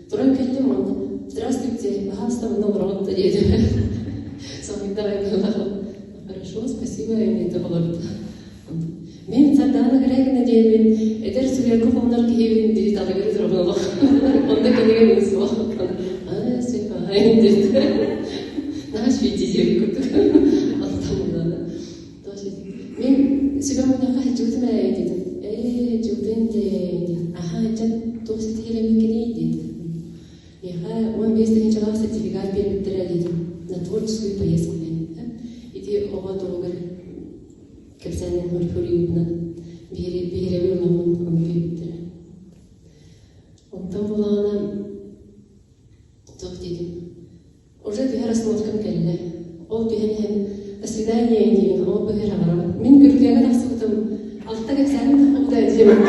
туран кэллим уонна здравствуйте, пожалуйста, манна олороҕут да диэтим. Соһуйда Хорошо, спасибо, эмиэ олордо. Мин Сардаана Грегина диэммин, эдэр суруйарга холонор киһибин дии талыгыры турабын олох. Онно кинигэ мин суох. Аа, сөп аһайын диэт. Наһаа швейди диэбит курдук. Аттаммынана. Мин сүбэ мунньахха сылдьыбытым ээ диэтим. Ээ, сылдьыбытын дии. Аха, ыччат туох ситиһиилэммиккиний диэтим. Миэхэ 15 тыһыынчалаах сертификат биэрбиттэрэ диэтим. На творческую поездку диэн. Ити оҕо туһугар кэпсээнин хөрүютунан биһирэби ыламмын ону биэрбиттэрэ. Онтон булаҕына туох диэтим уже түһэр остановкам кэллэ. Ол түһэн иһэн до свидания диибин, ол быһыр аҕарабын. Мин күргүөҥҥэ тахсыбытым алта кэпсээним таххыбыта диэбин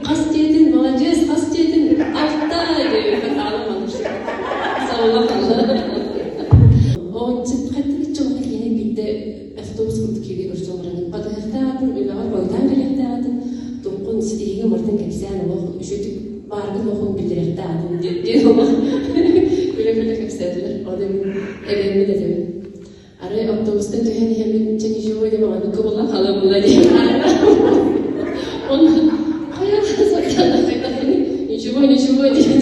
хас диэтин маладьыас хас диэтин алта диэбин хаалым маннык Ончукхаттан киһи биирдэ автобус курдук кииргэ көрсөн баран батыһыахтаах үлэҕэр хойутаан кэлиэхтээх туоххун ситиһиигэ барытын кэпсээн олох үчүгдүк бааргын олоххун биллэриэхтээх диэн олох күлэ-күлэ кэпсээтилэр. Ону эбэммин этэбин. Арай автобустан түһэн иһэммин чэ ничего диэн маҕаныкка буолан хаалан була диэн Онно хайа ничего ничего диэн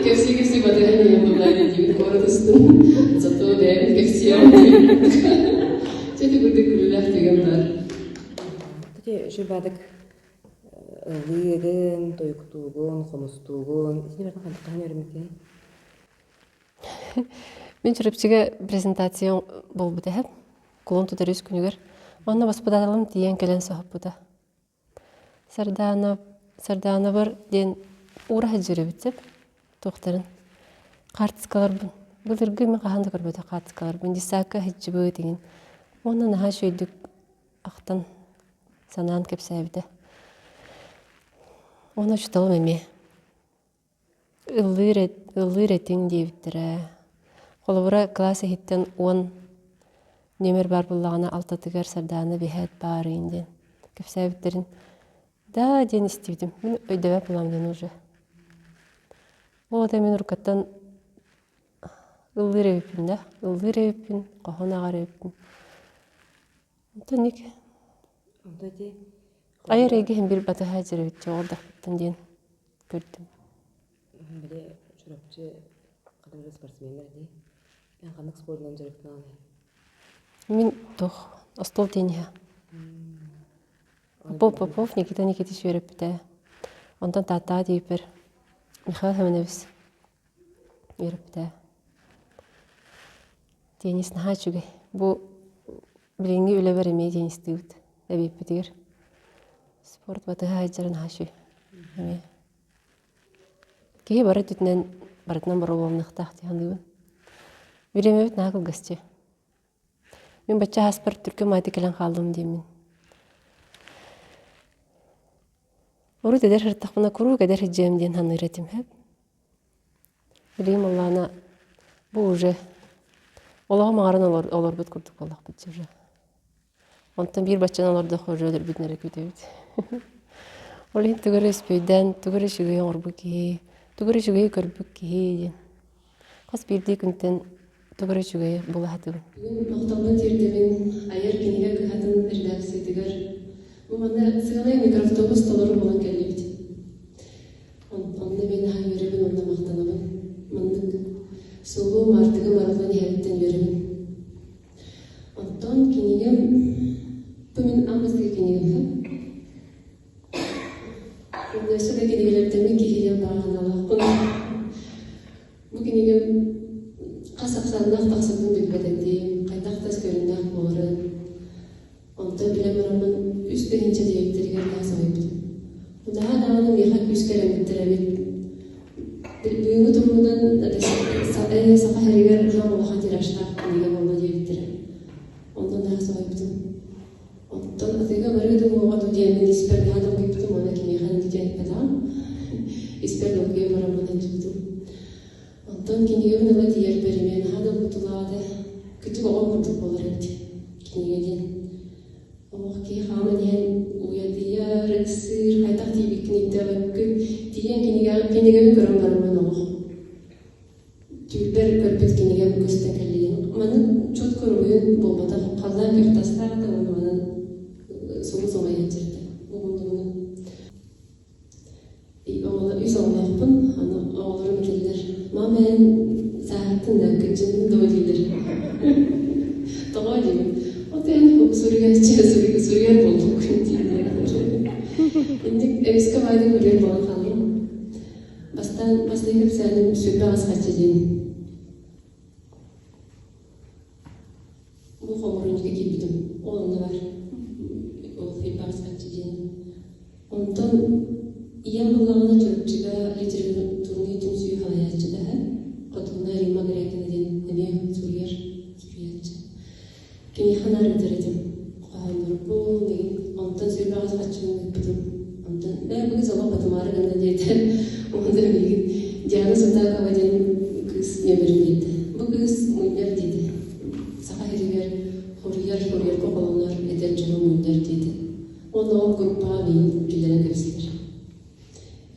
кэпсии-кэпсии батыһан иһэн буолла диибит куорат устун зато бэйэбит кэпсиэҕим диэбит чэ ити курдук күлүүлээх түгэн баар. Ити үчүгэй ыллыыгын, тойуктуугун, хомустуугун. Итини барытын хантан үөрэммиккиний? Мин Чурапчыга презентация буолбут эһэм. Кулун тутар үс күнүгэр. Онно баспытаалым тиийэн кэлэн соһуппута. Сардаана Сардаанабар диэн уура сылдьар эбит сөп. Туохтарын хаартыскаларбын былыргы мин хаһан да көрбөтөх хаартыскаларбын десакка сылдьыбыт игин. Уонна наһаа үчүгэйдик ахтан санаан кэпсээбитэ. Уонна учууталым эмиэ Ыллыыр ыллыыр этиҥ диэбиттэрэ. Холобура, кылаас иһиттэн уон нүөмэр баар буоллаҕына, алтатыгар Сардаана биһээт баарыын диэн кэпсээбиттэрин да диэн истибитим. Мин өйдөбөт буолам диэн уже. Ол это мин уруккаттан ыллыыр эбиппин да, ыллыыр эбиппин, хоһоон ааҕар эбиппин. Онтон ник айар эйгэ иһин бир батыһа дьирэбит дьоҕурдахпыттан диэн көрдүм. Били Чурапчы ханнык спортсменнар дии. Эн ханнык спордунан дьарыктанаҕыный? Мин туох остуол тенниһэ. Попов Попов Никита Никитич үөрэппитэ. Онтон Тааттаҕа тиийбиппэр Михаил Семенович үөрэппитэ. Теннис наһаа үчүгэй. Бу билиҥҥи үлэбэр эмиэ теннистиибит эбиэппитигэр. Спорт батыһа сылдьара наһаа үчүгэй эмиэ. Киһи бары өттүнэн барытынан боруобаланыахтаах дии саныыбын. Бириэмэбит наһаа кылгас дии. Мин бачча ааспар түргэн маайда кэлэн хааллым диэммин. Урут эдэр сырыттахпына куруук эдэр сылдьыам диэн саныыр этим сөп. Билигин буоллаҕына бу уже олоҕум аҥарын олорбут курдук буоллахпыт дии уже. Онтон биир баччаны олордоххо уже өлөрбүтүн эрэ күүтэбит. Ол иһин тугу эрэ үспүйдээн, тугу эрэ үчүгэйи оҥорбут киһи, тугу эрэ үчүгэйи көрбүт киһи диэн. Хас биирдии күнтэн тугу эрэ үчүгэйи була сатыыбын. Бүгүн махталбын тиэрдэбин айар кинигэ кыһатын редакциятыгар. Бу манна сыалай микроавтобус толору буолан кэллибит. Онно мен наһаа үөрэбин, онно махтанабын. Маннык суолу маартыгым арыллан иһэриттэн үөрэбин. Оттон кинигэм, бу мин аан бастакы кинигэм. Өссө да кинигэлэртэн киһи диэн баҕа санаалаахпын. Бу кинигэм хас ахсааннаах тахсыбытын билбэт этим, хайдах тас көрүҥнээх буоларын. Онтон билэн бараммын 3000 диэбиттэригэр наһаа соһуйбутум. Наһаа даҕаны миэхэ күүскэ эрэммиттэр эбит. Бүгүҥҥү туругунан Саха сиригэр наһаа улахан тиражтаах кинигэ буолла диэбиттэрэ. Онтон наһаа соһуйбутум. Оттон атыыга барыа дуу, дуу диэммин испэр наһаа долгуйбутум уонна киниэхэ инник диэн эппэтэҕим. Испэр долгуйа бараммын илдьибитим. Онтон кинигэбин ыла тиийэрбэр эмиэ наһаа долгутуулаах этэ. Кырдьык оҕом курдук буолар эбит кинигэ диэн. Олох киһи хааман иһэн уйадыйар, ыксыыр, хайдах тиийбиккин өйдөөбөккүн. Тиийэн кинигэбин көрөн бараммын олох Түүлбэр көрбүт кинигэм көстөн кэллигин. Маннык чут көругуйун буолбатах, халлаан күртастаах да уонна манан сулус оҥойон сирдэ. Угундугуна. Үс оҕолоохпун, аны оҕолорум этэллэр, «Мама эн сааһыттын да, кырдьыннын дуо?» дииллэр. Тоҕо диибин. От эн суруйааччы суруйар буолбуккун дииллэр. Инник эмискэ баайдык үлүөр буолан хааллым. Бастаан бастакы кэпсээним Сүрбэ аҕыс хаччы диэн. Бу хомуурунньукка киирбитим. Ол онно бар. Ол Сүрбэ аҕыс хаччы диэн. Онтон ийэм буоллаҕына Чурапчыга литературнай түмсүү салайааччыта үһү. Хотугуна Римма Корякина диэн эмиэ суруйар суруйааччы. Киниэхэ наар ыытар этим. Хоһооннорбун, онтон сүрбэ аҕыс хаччыны ыыппытым. Онтон ээ бу кыыс олох батымаары гынна диэтэ. Онтон миигин Диана Сутакова диэн кыыс нүөмэрин биэрдэ. Бу кыыс мунньар диэтэ. Саха сиригэр хоруйар, хоруйарга холонор эдэр дьону мунньар диэтэ. Уонна ол группаҕа миигин киллэрэн кэбистилэр.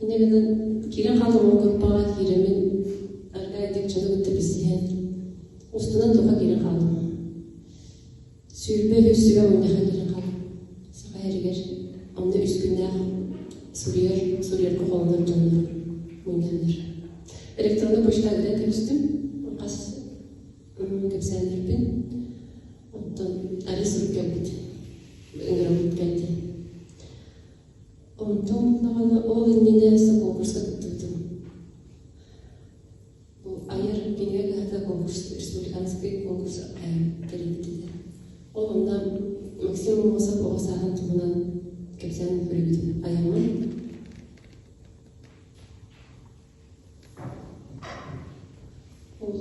Инньэ гынан киирэн хааллым ол группаҕа киирэммин аргаайдык дьону кытта билсиһэн устунан тоҕо киирэн хааллым. 23 сүбэ мунньахха киирэн хааллым. Саха сиригэр онно үс күннээх суруйар, суруйарга холонор дьоннор мунньаннар. Электроннай почта ыытан кэбистим. Хас кэпсээннэрбин. Оттон арыы сурук кэлбит. Ыҥырабыт кэлдэ. Онтон даҕаны ол иннинэ өссө конкурска кыттыбытым. Бу айар кинигэ кыһата. конкурс, республиканский конкурс тэрийбит этэ. Ол онно Максим Аммосов оҕо сааһын туһунан кэпсээн көрүүбүтүн айаммын. Ол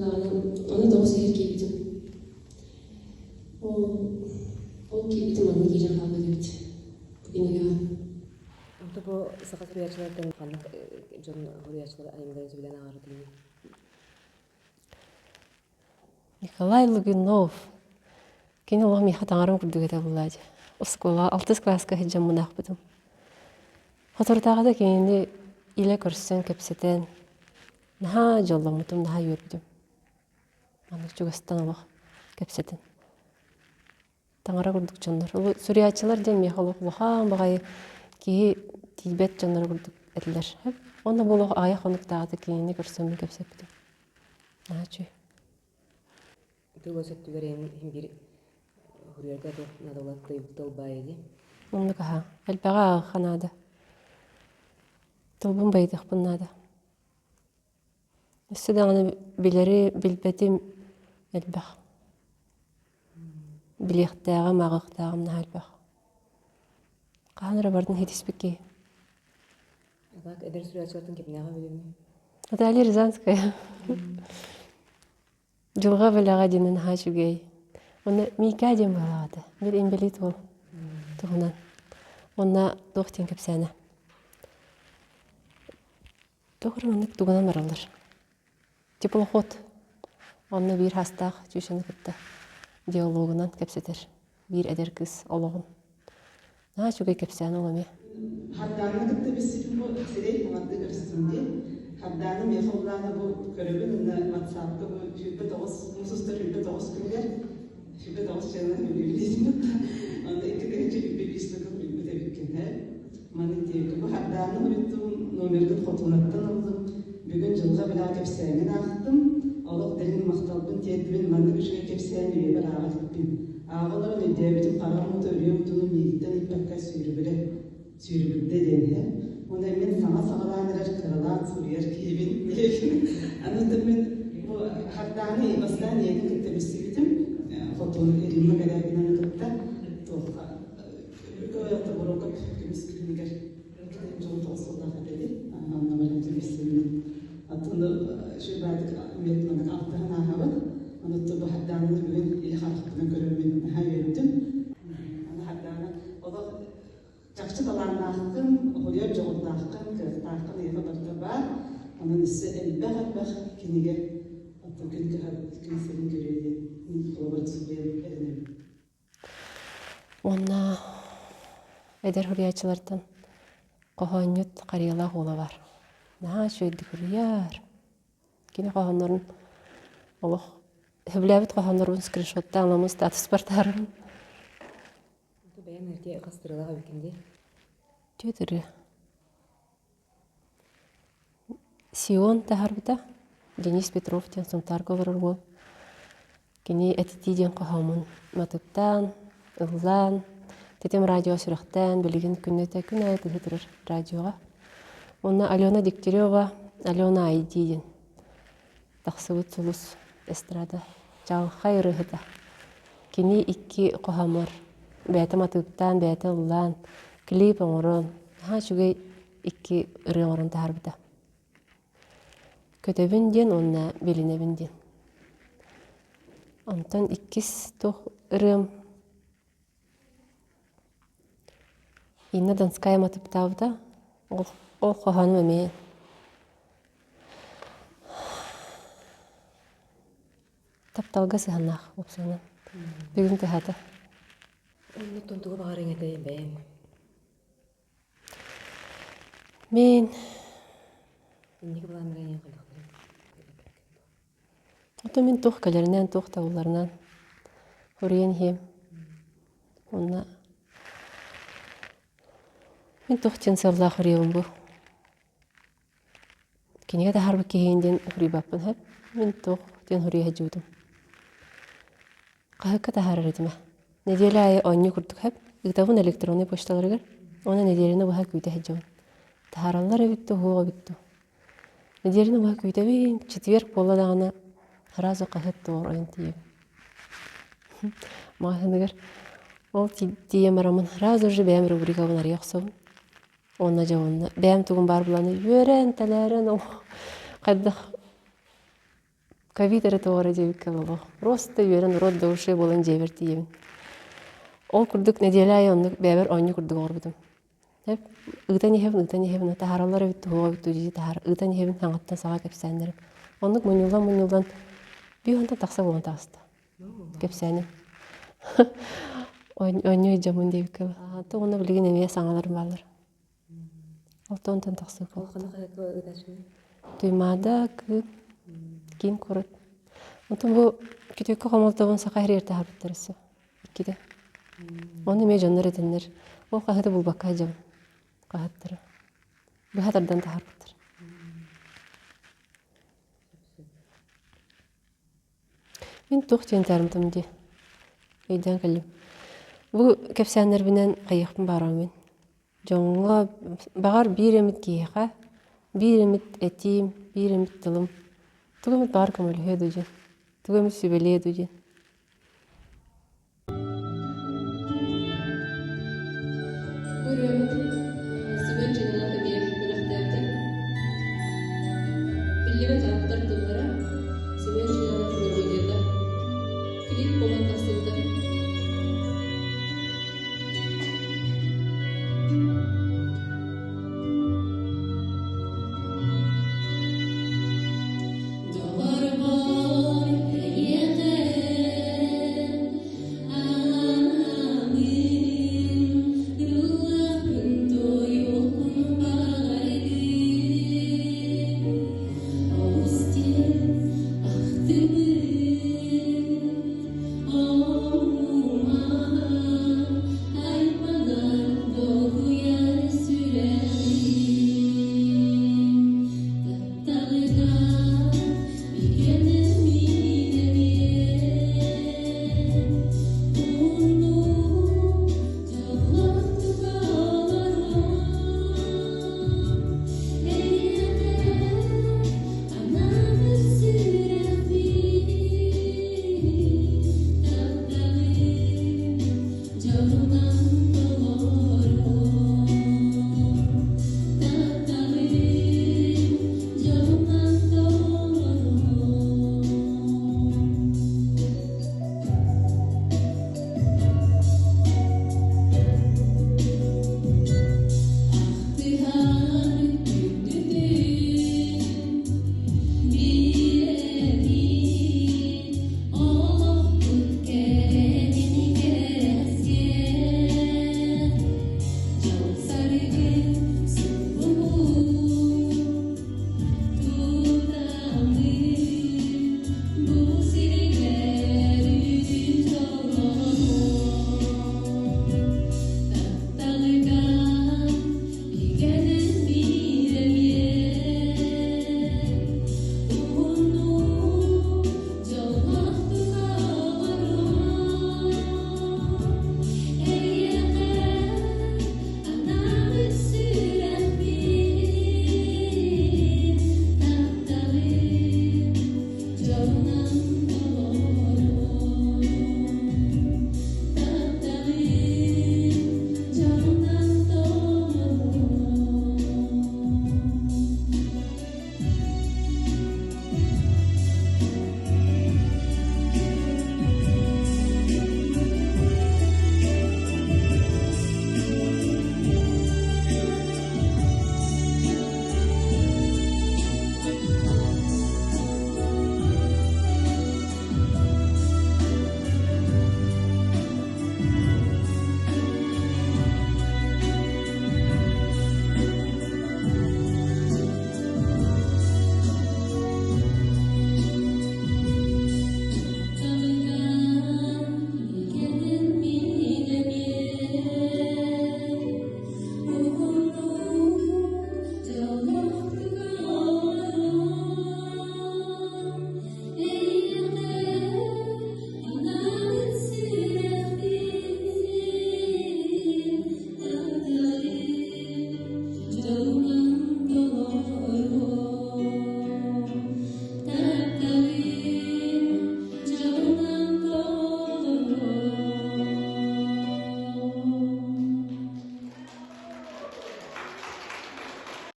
ону тоҕус иһэр киирбитим. Ол ол киирбитим манна киирэн хаалбыт эбит. Бу кинигэҕэ. Онто бу саха суруйааччыларыттан ханнык дьон суруйааччылар айымньыларын сөбүлээн ааҕар Николай Лугинов. Кини олох миэхэ таҥарам курдук этэ буоллаа дии. Оскуола алтыс кылааска сылдьаммын аахпытым. Соторутааҕыта кинини илэ көрсөн кэпсэтэн наһаа дьолломмутум, наһаа үөрбүтүм. Маннык чугастан олох кэпсэтэн. Таҥара курдук дьоннор. Суруйааччылар диэн миэхэ олох улахан баҕайы киһи тиийбэт дьонноро курдук этилэр. Уонна бу олох аҕыйах хонуктааҕыта кинини көрсөммүн кэпсэппитим. Наһаа үчүгэй. Тыл өттүгэр иһин биир суруйарга туох наадалаах тыл баайа дии. Оннук аһаа. Элбэҕи ааҕыахха наада. Тылбын байытыахпын наада. Өссө даҕаны билэри билбэтим элбэх. Билиэхтээҕим, ааҕыахтааҕым наһаа элбэх. Хаһан эрэ бардын иһитиспит киһи. Так, эдэр суруйааччылартан кимнээҕи билиҥий? Наталья Рязанская. Дьылҕа бэлэҕэ диэн наһаа үчүгэй. Уонна Миикээ диэн быһалаах этэ. Бил инбэлиит уол туһунан. Уонна туох диэн кэпсээнэ. Туох эрэ маннык тугунан бараллар. Теплоход. Онно биир хастаах чүүчэни кытта диалогунан кэпсэтэр. Биир эдэр кыыс олоҕун. Наһаа үчүгэй кэпсээн ол эмиэ. Хардааны кытта билсибит бу сирэй хаҥардыы көрсүм дии. Хардааны миэхэ улаана бу көрөбүн уонна WhatsApp-ка бу 29 муус устар 29 күнүгэр 29 чыанан үлүбүлүүтүн Онно 2025 сылга билбит эбиккин һэ. Маны диэки бу Хардааны уруттум номергын хотунаттан ыллым. Бүгүн дьылҕа билээ кэпсээнин аахтым. Олох дириҥ махталбын тиэрдибин маннык үчүгэй кэпсээн үйэбэр ааҕа иликпин. Ааҕа олорон өйдөөбүтүм хараҕым уута үрүө утуну миигиттэн ыйпакка сүүрүгүрэ сүүрүгүрдэ диэн иһэ. Уонна мин саҥа саҕалаан эрэр кыралаан суруйар киһибин диэбин. Аны мин бу Хардааны бастаан ийэтин кытта билсибитим. Хотун Римма Корякинаны кытта туохха Тобуруокап көмүс күһүнүгэр 2019 сыллаах этэ Анна Валентина билсибитим. Оттон үчүгэй маннык алтыһан ааһабыт. Ону бу Хардаананы бүгүн илэ харахпынан көрөммүн наһаа үөрдүм. Аны Хардаана олох чахчы талааннааххын, уһуйар дьоҕурдааххын, кыахтааххын эйиэхэ барыта баар. Онон өссө элбэх-элбэх кинигэ оттон күн күн сирин көрүө диэн мин холобур бэйэм эрэнэбин. Уонна эдэр суруйааччылартан хоһоонньут Харыйалаах уола баар. Наһаа үчүгэйдик суруйар. Кини хоһооннорун олох сөбүлээбит хоһооннорбун скриншоттаан ылан статуспар таһаарарым. Бэйэм эрдэ хастырылаах эбиккин дии. Түөт ырыа. Сион таһаарбыта. Денис Петров диэн Сунтаарга олорор уол. Кини этитии диэн хоһоомун матыптаан, ыллаан, Тэтим радио сүрэхтээн, билигин күннэтэ күн аайы тыһы турар радиоҕа. Уонна Алена Дегтярева, Алена Айди диэн тахсыбыт сулус эстрада чаҕылхай ырыаһыта. Кини икки хоһооммор бэйэтэ матыыптаан, бэйэтэ ыллаан, клип оҥорон, наһаа үчүгэй икки ырыа оҥорон таһаарбыта. Көтөбүн диэн уонна билинэбин диэн. Онтон иккис туох ырыам Инна Донская матыптаабыта. Ол, ол хоһоону эмиэ тапталга сыһаннаах уопсайынан. Бүгүн тыһаата. Оннуттан тугу баҕарыҥ этэй бэйэҥ? Мин Инники былааннара эйиэхэ хайдахтарый? Ото мин туох кэлэринэн, туох табылларынан суруйан иһиэм. Уонна мин туох диэн сыаллаах суруйабын бу? Кинигэ таһаарбыт киһигин диэн суруйбаппын сөп. Мин туох диэн суруйа сылдьыбытым. Хаһыакка таһаарар этим ээ. Нэдиэлэ аайы оонньуу курдук сөп. Ыытабын электроннай почталарыгар уонна нэдиэлэни быһа күүтэ сылдьабын. Таһаараллар эбит дуу, суох эбит дуу. Нэдиэлэни быһа күүтэбин, четверг буолла даҕаны. Сразу хаһыат туор ойон тиийэбин. Маҕаһыыныгар ол тиийэн бараммын сразу же бэйэм рубрикабын арыйа охсобун. Уонна дьэ уонна бэйэм тугум баар булан үөрэн, тэлээрэн ол хайдах ковид эрэ тоҕо эрэ диэбиккэ олох просто үөрэн рот до ушей буолан дьиэбэр тиийэбин. Ол курдук нэдиэлэ аайы оннук бэйэбэр оонньуу курдук оҥорбутум. Ыытан иһэбин, ыытан иһэбин, таһаараллар эбит туһуга эбит дии таһаар ыытан иһэбин саҥаттан саҥа кэпсээннэрим. Оннук мунньуллан-мунньуллан биир уонтан тахса буолан таҕыста. Кэпсээним. Оонньуу дьоммун диэбиккэ дылы. Уонна билигин эмиэ саҥаларым бааллар. Алтан тахсыы Туймаада, Кыып, киин куорат. Онтон бу күтүөккэ хомолтобун саха иһигэр таһаарбыттар өссө. Иккитэ. Ону эмиэ дьоннор этэннэр, ол хаһыаты булбакка сылдьабын. Хаһыаттары. Быһа тардан таһаарбыттар. Мин туох диэн таарымтым дии. Өйдөөн кэллим. Бу кэпсээннэрбинэн хайыахпын баарым мин. Дьоҥҥо баҕар биир эмит киһиэхэ, биир эмит этиим, биир эмит тылым тугу эмит баҕар көмөлөһүө дуу диэн, тугу эмит сүбэлиэ дуу диэн.